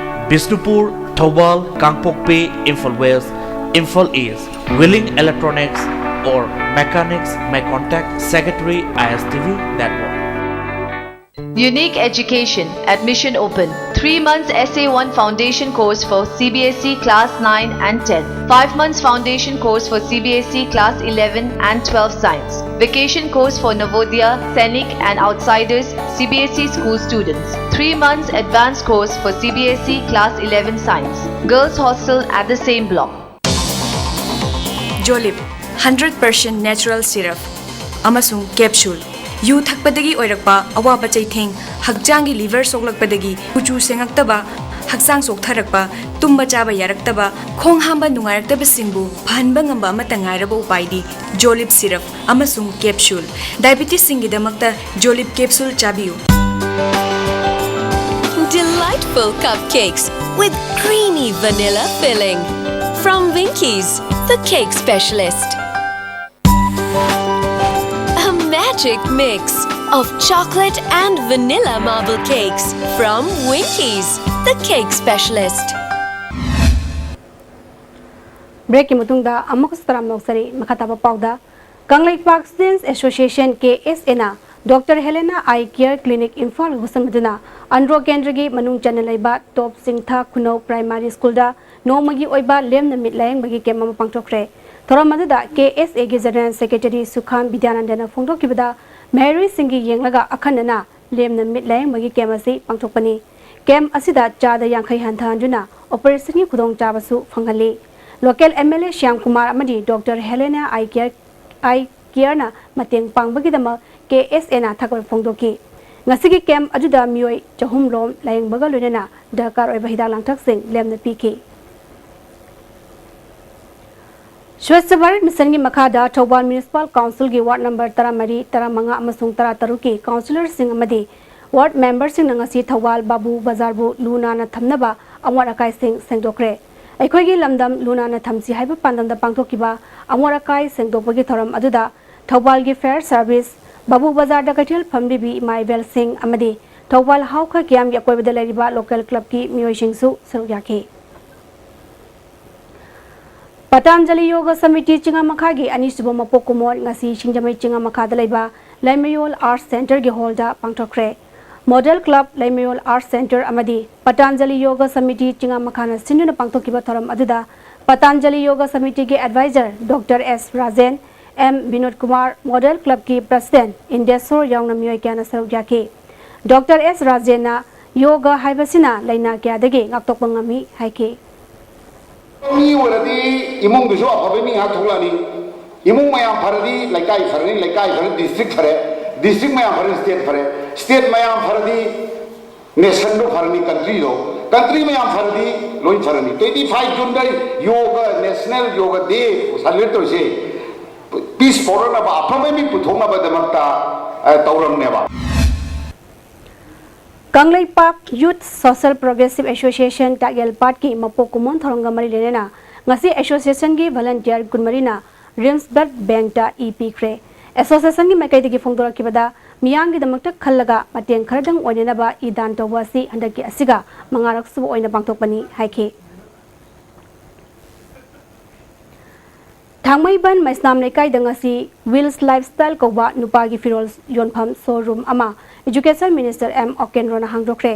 Bishnupur, Thoubal, Kangpokpi, Imphal West, Imphal East. Willing electronics or mechanics may contact Secretary I S T V Network. Unique Education, admission open. Three months S A one foundation course for C B S E class nine and ten. Five months foundation course for C B S E class eleven and twelve science. Vacation course for Navodaya, Sainik and Outsiders C B S E school students. Three months advanced course for C B S E class eleven science. Girls hostel at the same block. Jolib, hundred percent natural syrup ꯑꯃꯁꯨꯡ capsule꯫ U ꯊꯛꯄꯗꯒꯤ ꯑꯣꯏꯔꯛꯄ ꯑꯋꯥꯕ ꯆꯩꯊꯦꯡ, ꯍꯛꯆꯥꯡꯒꯤ liver ꯁꯣꯛꯂꯛꯄꯗꯒꯤ ꯀꯨꯆꯨ ꯁꯦꯡꯉꯛꯇꯕ, ꯍꯛꯆꯥꯡ ꯆꯣꯛꯊꯔꯛꯄ, ꯇꯨꯝꯕ ꯆꯥꯕ ꯌꯥꯔꯛꯇꯕ, ꯈꯣꯡ ꯍꯥꯝꯕ ꯅꯨꯡꯉꯥꯏꯔꯛꯇꯕꯁꯤꯡꯕꯨ ꯐꯍꯟꯕ ꯉꯝꯕ ꯑꯃꯠꯇ ꯉꯥꯏꯔꯕ ꯎꯄꯥꯏꯗꯤ Jolib syrup ꯑꯃꯁꯨꯡ capsule꯫ Diabetesꯁꯤꯡꯒꯤꯗꯃꯛꯇ Jolib capsule ꯆꯥꯕꯤꯌꯨ꯫ Delightful cupcakes. with creamy vanilla filling. From Winkies, the cake specialist. A magic mix of chocolate and vanilla marble cakes from Winkies, the cake specialist. Breakꯀꯤ ꯃꯇꯨꯡꯗ ꯑꯃꯨꯛꯀꯁꯨ ꯇꯔꯥꯝꯅ ꯑꯣꯛꯆꯔꯤ꯫ ꯃꯈꯥ ꯇꯥꯕ ꯄꯥꯎꯗ, ꯀꯪꯂꯩꯄꯥꯛ Students Association, ꯀꯦ ꯑꯦꯁ ꯑꯦꯅ Doctor Helena Eye Care Clinic ꯏꯝꯐꯥꯜꯒ ꯈꯨꯠꯁꯝꯅꯗꯨꯅ Andro ꯀꯦꯟꯗ꯭ꯔꯒꯤ ꯃꯅꯨꯡ ꯆꯟꯅ ꯂꯩꯕ ꯇꯣꯞ ꯆꯤꯡꯊꯥ ꯈꯨꯅꯧ ꯄ꯭ꯔꯥꯏꯃꯥꯔꯤ ꯁ꯭ꯀꯨꯜꯗ ꯅꯣꯡꯃꯒꯤ ꯑꯣꯏꯕ ꯂꯦꯝꯅ ꯃꯤꯠ ꯂꯥꯌꯦꯡꯕꯒꯤ ꯀꯦꯝ ꯑꯃ ꯄꯥꯡꯊꯣꯛꯈ꯭ꯔꯦ꯫ ꯊꯧꯔꯝ ꯑꯗꯨꯗ ꯀꯦ ꯑꯦꯁ ꯑꯦꯒꯤ ꯖꯦꯅꯔꯦꯜ ꯁꯦꯀ꯭ꯔꯦꯇꯔꯤ ꯁꯨꯈꯥꯝ ꯕꯤꯗ꯭ꯌꯥꯅꯟꯗꯅ ꯐꯣꯡꯗꯣꯛꯈꯤꯕꯗ, ꯃꯍꯩꯔꯣꯏꯁꯤꯡꯒꯤ ꯌꯦꯡꯂꯒ ꯑꯈꯟꯅꯅ ꯂꯦꯝꯅ ꯃꯤꯠ ꯂꯥꯌꯦꯡꯕꯒꯤ ꯀꯦꯝ ꯑꯁꯤ ꯄꯥꯡꯊꯣꯛꯄꯅꯤ꯫ ꯀꯦꯝ ꯑꯁꯤꯗ ꯆꯥꯗ ꯌꯥꯡꯈꯩ ꯍꯟꯊꯍꯟꯗꯨꯅ ꯑꯣꯄꯔꯦꯁꯟꯒꯤ ꯈꯨꯗꯣꯡꯆꯥꯕꯁꯨ ꯐꯪꯍꯜꯂꯤ꯫ Local M L A Shyam Kumar ꯑꯃꯗꯤ ꯗꯣꯛꯇꯔ ꯍꯦꯂꯦꯅꯥ ꯑꯥꯏ ꯀꯤꯌꯔ, ꯑꯥꯏ ꯀꯤꯌꯔꯅ ꯃꯇꯦꯡ ꯄꯥꯡꯕꯒꯤꯗꯃꯛ ꯀꯦ ꯑꯦꯁ ꯑꯦꯅ ꯊꯥꯒꯠꯄ ꯐꯣꯡꯗꯣꯛꯈꯤ꯫ ꯉꯁꯤꯒꯤ ꯀꯦꯝ ꯑꯗꯨꯗ ꯃꯤꯑꯣꯏ ꯆꯍꯨꯝ ꯔꯣꯝ ꯂꯥꯌꯦꯡꯕꯒ ꯂꯣꯏꯅꯅ ꯗꯔꯀꯥꯔ ꯑꯣꯏꯕ ꯍꯤꯗꯥꯛ ꯂꯥꯡꯊꯛꯁꯤꯡ ꯂꯦꯝꯅ ꯄꯤꯈꯤ꯫ ꯁ꯭ꯋꯥꯆ ꯚꯥꯔꯠ ꯃꯤꯁꯟꯒꯤ ꯃꯈꯥꯗ ꯊꯧꯕꯥꯜ ꯃ꯭ꯌꯨꯅꯤꯁꯤꯄꯥꯜ ꯀꯥꯎꯟꯁꯤꯜꯒꯤ ꯋꯥꯔꯗ ꯅꯝꯕꯔ ꯇꯔꯥꯃꯔꯤ, ꯇꯔꯥꯃꯉꯥ ꯑꯃꯁꯨꯡ ꯇꯔꯥꯇꯔꯨꯛꯀꯤ ꯀꯥꯎꯟꯁꯤꯂꯔꯁꯤꯡ ꯑꯃꯗꯤ ꯋꯥꯔꯗ ꯃꯦꯝꯕꯔꯁꯤꯡꯅ ꯉꯁꯤ ꯊꯧꯕꯥꯜ ꯕꯥꯕꯨ ꯕꯖꯥꯔꯕꯨ ꯂꯨ ꯅꯥꯟꯅ ꯊꯝꯅꯕ ꯑꯃꯣꯠ ꯑꯀꯥꯏꯁꯤꯡ ꯁꯦꯡꯗꯣꯛꯈ꯭ꯔꯦ꯫ ꯑꯩꯈꯣꯏꯒꯤ ꯂꯝꯗꯝ ꯂꯨ ꯅꯥꯟꯅ ꯊꯝꯁꯤ ꯍꯥꯏꯕ ꯄꯥꯟꯗꯝꯗ ꯄꯥꯡꯊꯣꯛꯈꯤꯕ ꯑꯃꯣꯠ ꯑꯀꯥꯏ ꯁꯦꯡꯗꯣꯛꯄꯒꯤ ꯊꯧꯔꯝ ꯑꯗꯨꯗ ꯊꯧꯕꯥꯜꯒꯤ ꯐꯥꯌꯔ ꯁꯥꯔꯚꯤꯁ, ꯕꯥꯕꯨ ꯕꯖꯥꯔꯗ ꯀꯩꯊꯦꯜ ꯐꯝꯂꯤꯕꯤ ꯏꯃꯥ ꯏꯕꯦꯜꯁꯤꯡ ꯑꯃꯗꯤ ꯊꯧꯕꯥꯜ ꯍꯥꯎꯈ ꯀꯤꯌꯥꯝꯒꯤ ꯑꯀꯣꯏꯕꯗ ꯂꯩꯔꯤꯕ ꯂꯣꯀꯦꯜ ꯀ꯭ꯂꯕꯀꯤ ꯃꯤꯑꯣꯏꯁꯤꯡꯁꯨ ꯁꯔꯨꯛ ꯌꯥꯈꯤ꯫ ꯄꯇꯥꯟꯖꯂꯤ ꯌꯣꯒ ꯁꯃꯤꯇꯤ ꯆꯤꯡꯉꯥꯃꯈꯥꯒꯤ ꯑꯅꯤꯁꯨꯕ ꯃꯄꯣꯛ ꯀꯨꯝꯑꯣꯟ ꯉꯁꯤ ꯁꯤꯡꯖꯃꯩ ꯆꯤꯡꯉꯥꯃꯈꯥꯗ ꯂꯩꯕ ꯂꯩꯃꯌꯣꯜ ꯑꯥꯔꯠꯁ ꯁꯦꯟꯇꯔꯒꯤ ꯍꯣꯜꯗ ꯄꯥꯡꯊꯣꯛꯈ꯭ꯔꯦ꯫ ꯃꯣꯗꯦꯜ ꯀ꯭ꯂꯕ, ꯂꯩꯃꯌꯣꯜ ꯑꯥꯔꯠꯁ ꯁꯦꯟꯇꯔ ꯑꯃꯗꯤ ꯄꯇꯥꯟꯖꯂꯤ ꯌꯣꯒ ꯁꯃꯤꯇꯤ ꯆꯤꯡꯉꯥꯃꯈꯥꯅ ꯁꯤꯟꯗꯨꯅ ꯄꯥꯡꯊꯣꯛꯈꯤꯕ ꯊꯧꯔꯝ ꯑꯗꯨꯗ ꯄꯇꯥꯟꯖꯂꯤ ꯌꯣꯒ ꯁꯃꯤꯇꯤꯒꯤ ꯑꯦꯗꯚꯥꯏꯖꯔ ꯗꯣꯛꯇꯔ ꯑꯦꯁ ꯔꯥꯖꯦꯟ, ꯑꯦꯝ ꯕꯤꯅꯣꯗ ꯀꯨꯃꯥꯔ, ꯃꯣꯗꯦꯜ ꯀ꯭ꯂꯕꯀꯤ ꯄ꯭ꯔꯁꯤꯗꯦꯟꯠ ꯏꯟꯗꯦꯁꯣꯔ ꯌꯥꯎꯅ ꯃꯤꯑꯣꯏ ꯀꯌꯥꯅ ꯁꯔꯨꯛ ꯌꯥꯈꯤ꯫ ꯗꯣꯛꯇꯔ ꯑꯦꯁ ꯔꯥꯖꯦꯟꯅ ꯌꯣꯒ ꯍꯥꯏꯕꯁꯤꯅ ꯂꯥꯏꯅꯥ ꯀꯌꯥꯗꯒꯤ ꯉꯥꯛꯊꯣꯛꯄ ꯉꯝꯃꯤ ꯍꯥꯏꯈꯤ꯫ ꯃꯤ ꯑꯣꯏꯔꯗꯤ ꯏꯃꯨꯡꯗꯨꯁꯨ ꯑꯐꯕ ꯃꯤ ꯉꯥꯛ ꯊꯣꯛꯂꯛꯑꯅꯤ꯫ ꯏꯃꯨꯡ ꯃꯌꯥꯝ ꯐꯔꯗꯤ ꯂꯩꯀꯥꯏ ꯐꯔꯅꯤ, ꯂꯩꯀꯥꯏ ꯐꯔꯗꯤ ꯗꯤꯁꯇ꯭ꯔꯤꯛ ꯐꯔꯦ, ꯗꯤꯁꯇ꯭ꯔꯤꯛ ꯃꯌꯥꯝ ꯐꯔꯗꯤ ꯁ꯭ꯇꯦꯠ ꯐꯔꯦ, ꯁ꯭ꯇꯦꯠ ꯃꯌꯥꯝ ꯐꯔꯗꯤ ꯅꯦꯁꯟꯗꯣ ꯐꯔꯅꯤ, ꯀꯟꯇ꯭ꯔꯤꯗꯣ, ꯀꯟꯇ꯭ꯔꯤ ꯃꯌꯥꯝ ꯐꯔꯗꯤ ꯂꯣꯏ ꯐꯔꯅꯤ꯫ Twenty five June ꯗ ꯌꯣꯒ, ꯅꯦꯁꯅꯦꯜ ꯌꯣꯒ ꯗꯦ ꯁꯦꯂꯦꯕ꯭ꯔꯦꯠ ꯇꯧꯔꯤꯁꯦ ꯄꯤꯁ ꯄꯣꯔꯛꯅꯕ, ꯑꯐꯕ ꯃꯤ ꯄꯨꯊꯣꯛꯅꯕꯗꯃꯛꯇ, ꯑ, ꯇꯧꯔꯝꯅꯦꯕ꯫ Kangleipak Youth Social Progressive Association ꯇꯥꯛꯌꯦꯜ ꯄꯥꯠꯀꯤ ꯃꯄꯣꯛ ꯀꯨꯝꯑꯣꯟ ꯊꯧꯔꯝꯒ ꯃꯔꯤ ꯂꯩꯅꯅ ꯉꯁꯤ associationꯒꯤ volunteer ꯀꯨꯟꯃꯔꯤꯅ RIMS Blood Bankꯇ ꯏ ꯄꯤꯈ꯭ꯔꯦ꯫ Associationꯒꯤ ꯃꯥꯏꯀꯩꯗꯒꯤ ꯐꯣꯡꯗꯣꯔꯛꯈꯤꯕꯗ, ꯃꯤꯌꯥꯝꯒꯤꯗꯃꯛꯇ ꯈꯜꯂꯒ ꯃꯇꯦꯡ ꯈꯔꯗꯪ ꯑꯣꯏꯅꯅꯕ ꯏ ꯗꯥꯟ ꯇꯧꯕ ꯑꯁꯤ ꯍꯟꯗꯛꯀꯤ ꯑꯁꯤꯒ ꯃꯉꯥꯔꯛ ꯁꯨꯕ ꯑꯣꯏꯅ ꯄꯥꯡꯊꯣꯛꯄꯅꯤ ꯍꯥꯏꯈꯤ꯫ ꯊꯥꯡꯃꯩꯕꯟ ꯃꯩꯁꯅꯥꯝ ꯂꯩꯀꯥꯏꯗ ꯉꯁꯤ Wheels Lifestyle ꯀꯧꯕ ꯅꯨꯄꯥꯒꯤ ꯐꯤꯔꯣꯜ ꯌꯣꯟꯐꯝ showroom ꯑꯃ Education Minister ꯑꯦꯝ ꯑꯣꯀꯦꯟꯗ꯭ꯔꯣꯅ ꯍꯥꯡꯗꯣꯛꯈ꯭ꯔꯦ꯫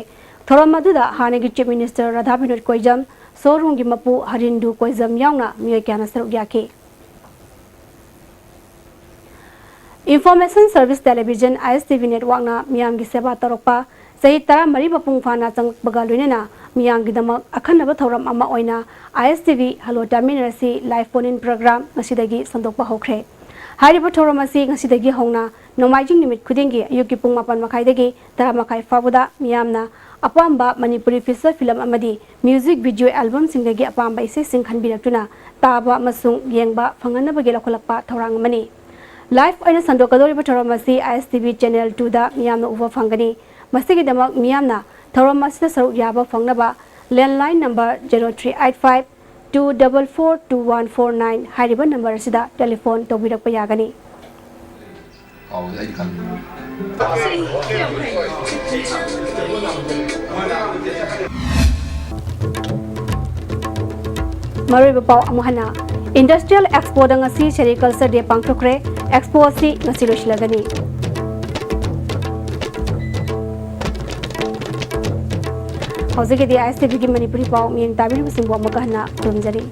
ꯊꯧꯔꯝ ꯑꯗꯨꯗ ꯍꯥꯟꯅꯒꯤ Chief Minister ꯔꯥꯙꯥ ꯕꯤꯅꯣꯗ ꯀꯣꯏꯖꯝ, showroomꯒꯤ ꯃꯄꯨ ꯍꯔꯤꯟꯗꯨ ꯀꯣꯏꯖꯝ ꯌꯥꯎꯅ ꯃꯤꯑꯣꯏ ꯀꯌꯥꯅ ꯁꯔꯨꯛ ꯌꯥꯈꯤ꯫ Information Service Television, ISTV networkꯅ ꯃꯤꯌꯥꯝꯒꯤ ꯁꯦꯕꯥ ꯇꯧꯔꯛꯄ ꯆꯍꯤ ꯇꯔꯥꯃꯔꯤ ꯃꯄꯨꯡ ꯐꯥꯅ ꯆꯪꯂꯛꯄꯒ ꯂꯣꯏꯅꯅ ꯃꯤꯌꯥꯝꯒꯤꯗꯃꯛ ꯑꯈꯟꯅꯕ ꯊꯧꯔꯝ ꯑꯃ ꯑꯣꯏꯅ ISTV Hello Tamil Nadu ꯑꯁꯤ live phone-in program ꯉꯁꯤꯗꯒꯤ ꯁꯟꯗꯣꯛꯄ ꯍꯧꯈ꯭ꯔꯦ꯫ ꯍꯥꯏꯔꯤꯕ ꯊꯧꯔꯝ ꯑꯁꯤ ꯉꯁꯤꯗꯒꯤ ꯍꯧꯅ ꯅꯣꯡꯃꯥꯏꯖꯤꯡ ꯅꯨꯃꯤꯠ ꯈꯨꯗꯤꯡꯒꯤ ꯑꯌꯨꯛꯀꯤ ꯄꯨꯡ ꯃꯥꯄꯟ ꯃꯈꯥꯏꯗꯒꯤ ꯇꯔꯥ ꯃꯈꯥꯏ ꯐꯥꯎꯕꯗ ꯃꯤꯌꯥꯝꯅ ꯑꯄꯥꯝꯕ ꯃꯅꯤꯄꯨꯔꯤ feature film ꯑꯃꯗꯤ music video albumꯁꯤꯡꯗꯒꯤ ꯑꯄꯥꯝꯕ ꯏꯁꯩꯁꯤꯡ ꯈꯟꯕꯤꯔꯛꯇꯨꯅ ꯇꯥꯕ ꯑꯃꯁꯨꯡ ꯌꯦꯡꯕ ꯐꯪꯍꯟꯅꯕꯒꯤ ꯂꯧꯈꯠꯂꯛꯄ ꯊꯧꯔꯥꯡ ꯑꯃꯅꯤ꯫ Live ꯑꯣꯏꯅ ꯁꯟꯗꯣꯛꯀꯗꯧꯔꯤꯕ ꯊꯧꯔꯝ ꯑꯁꯤ ISTV Channel twoꯗ ꯃꯤꯌꯥꯝꯅ ꯎꯕ ꯐꯪꯒꯅꯤ꯫ ꯃꯁꯤꯒꯤꯗꯃꯛ ꯃꯤꯌꯥꯝꯅ ꯊꯧꯔꯝ ꯑꯁꯤꯗ ꯁꯔꯨꯛ ꯌꯥꯕ ꯐꯪꯅꯕ landline number zero three eight five two double four two one four nine ꯍꯥꯏꯔꯤꯕ number ꯑꯁꯤꯗ telephone ꯇꯧꯕꯤꯔꯛꯄ ꯌꯥꯒꯅꯤ꯫ ꯃꯔꯨꯑꯣꯏꯕ ꯄꯥꯎ ꯑꯃꯨꯛ ꯍꯟꯅ꯫ Industrial Expoꯗ ꯉꯁꯤ Sericulture Day ꯄꯥꯡꯊꯣꯛꯈ꯭ꯔꯦ꯫ Expo ꯑꯁꯤ ꯉꯁꯤ ꯂꯣꯏꯁꯤꯜꯂꯒꯅꯤ꯫ ꯍꯧꯖꯤꯛꯀꯤꯗꯤ ISTVꯒꯤ ꯃꯅꯤꯄꯨꯔꯤ ꯄꯥꯎ ꯃꯤꯠꯌꯦꯡ ꯇꯥꯕꯤꯔꯤꯕꯁꯤꯡꯕꯨ ꯑꯃꯨꯛꯀ ꯍꯟꯅ ꯈꯨꯔꯨꯝꯖꯔꯤ꯫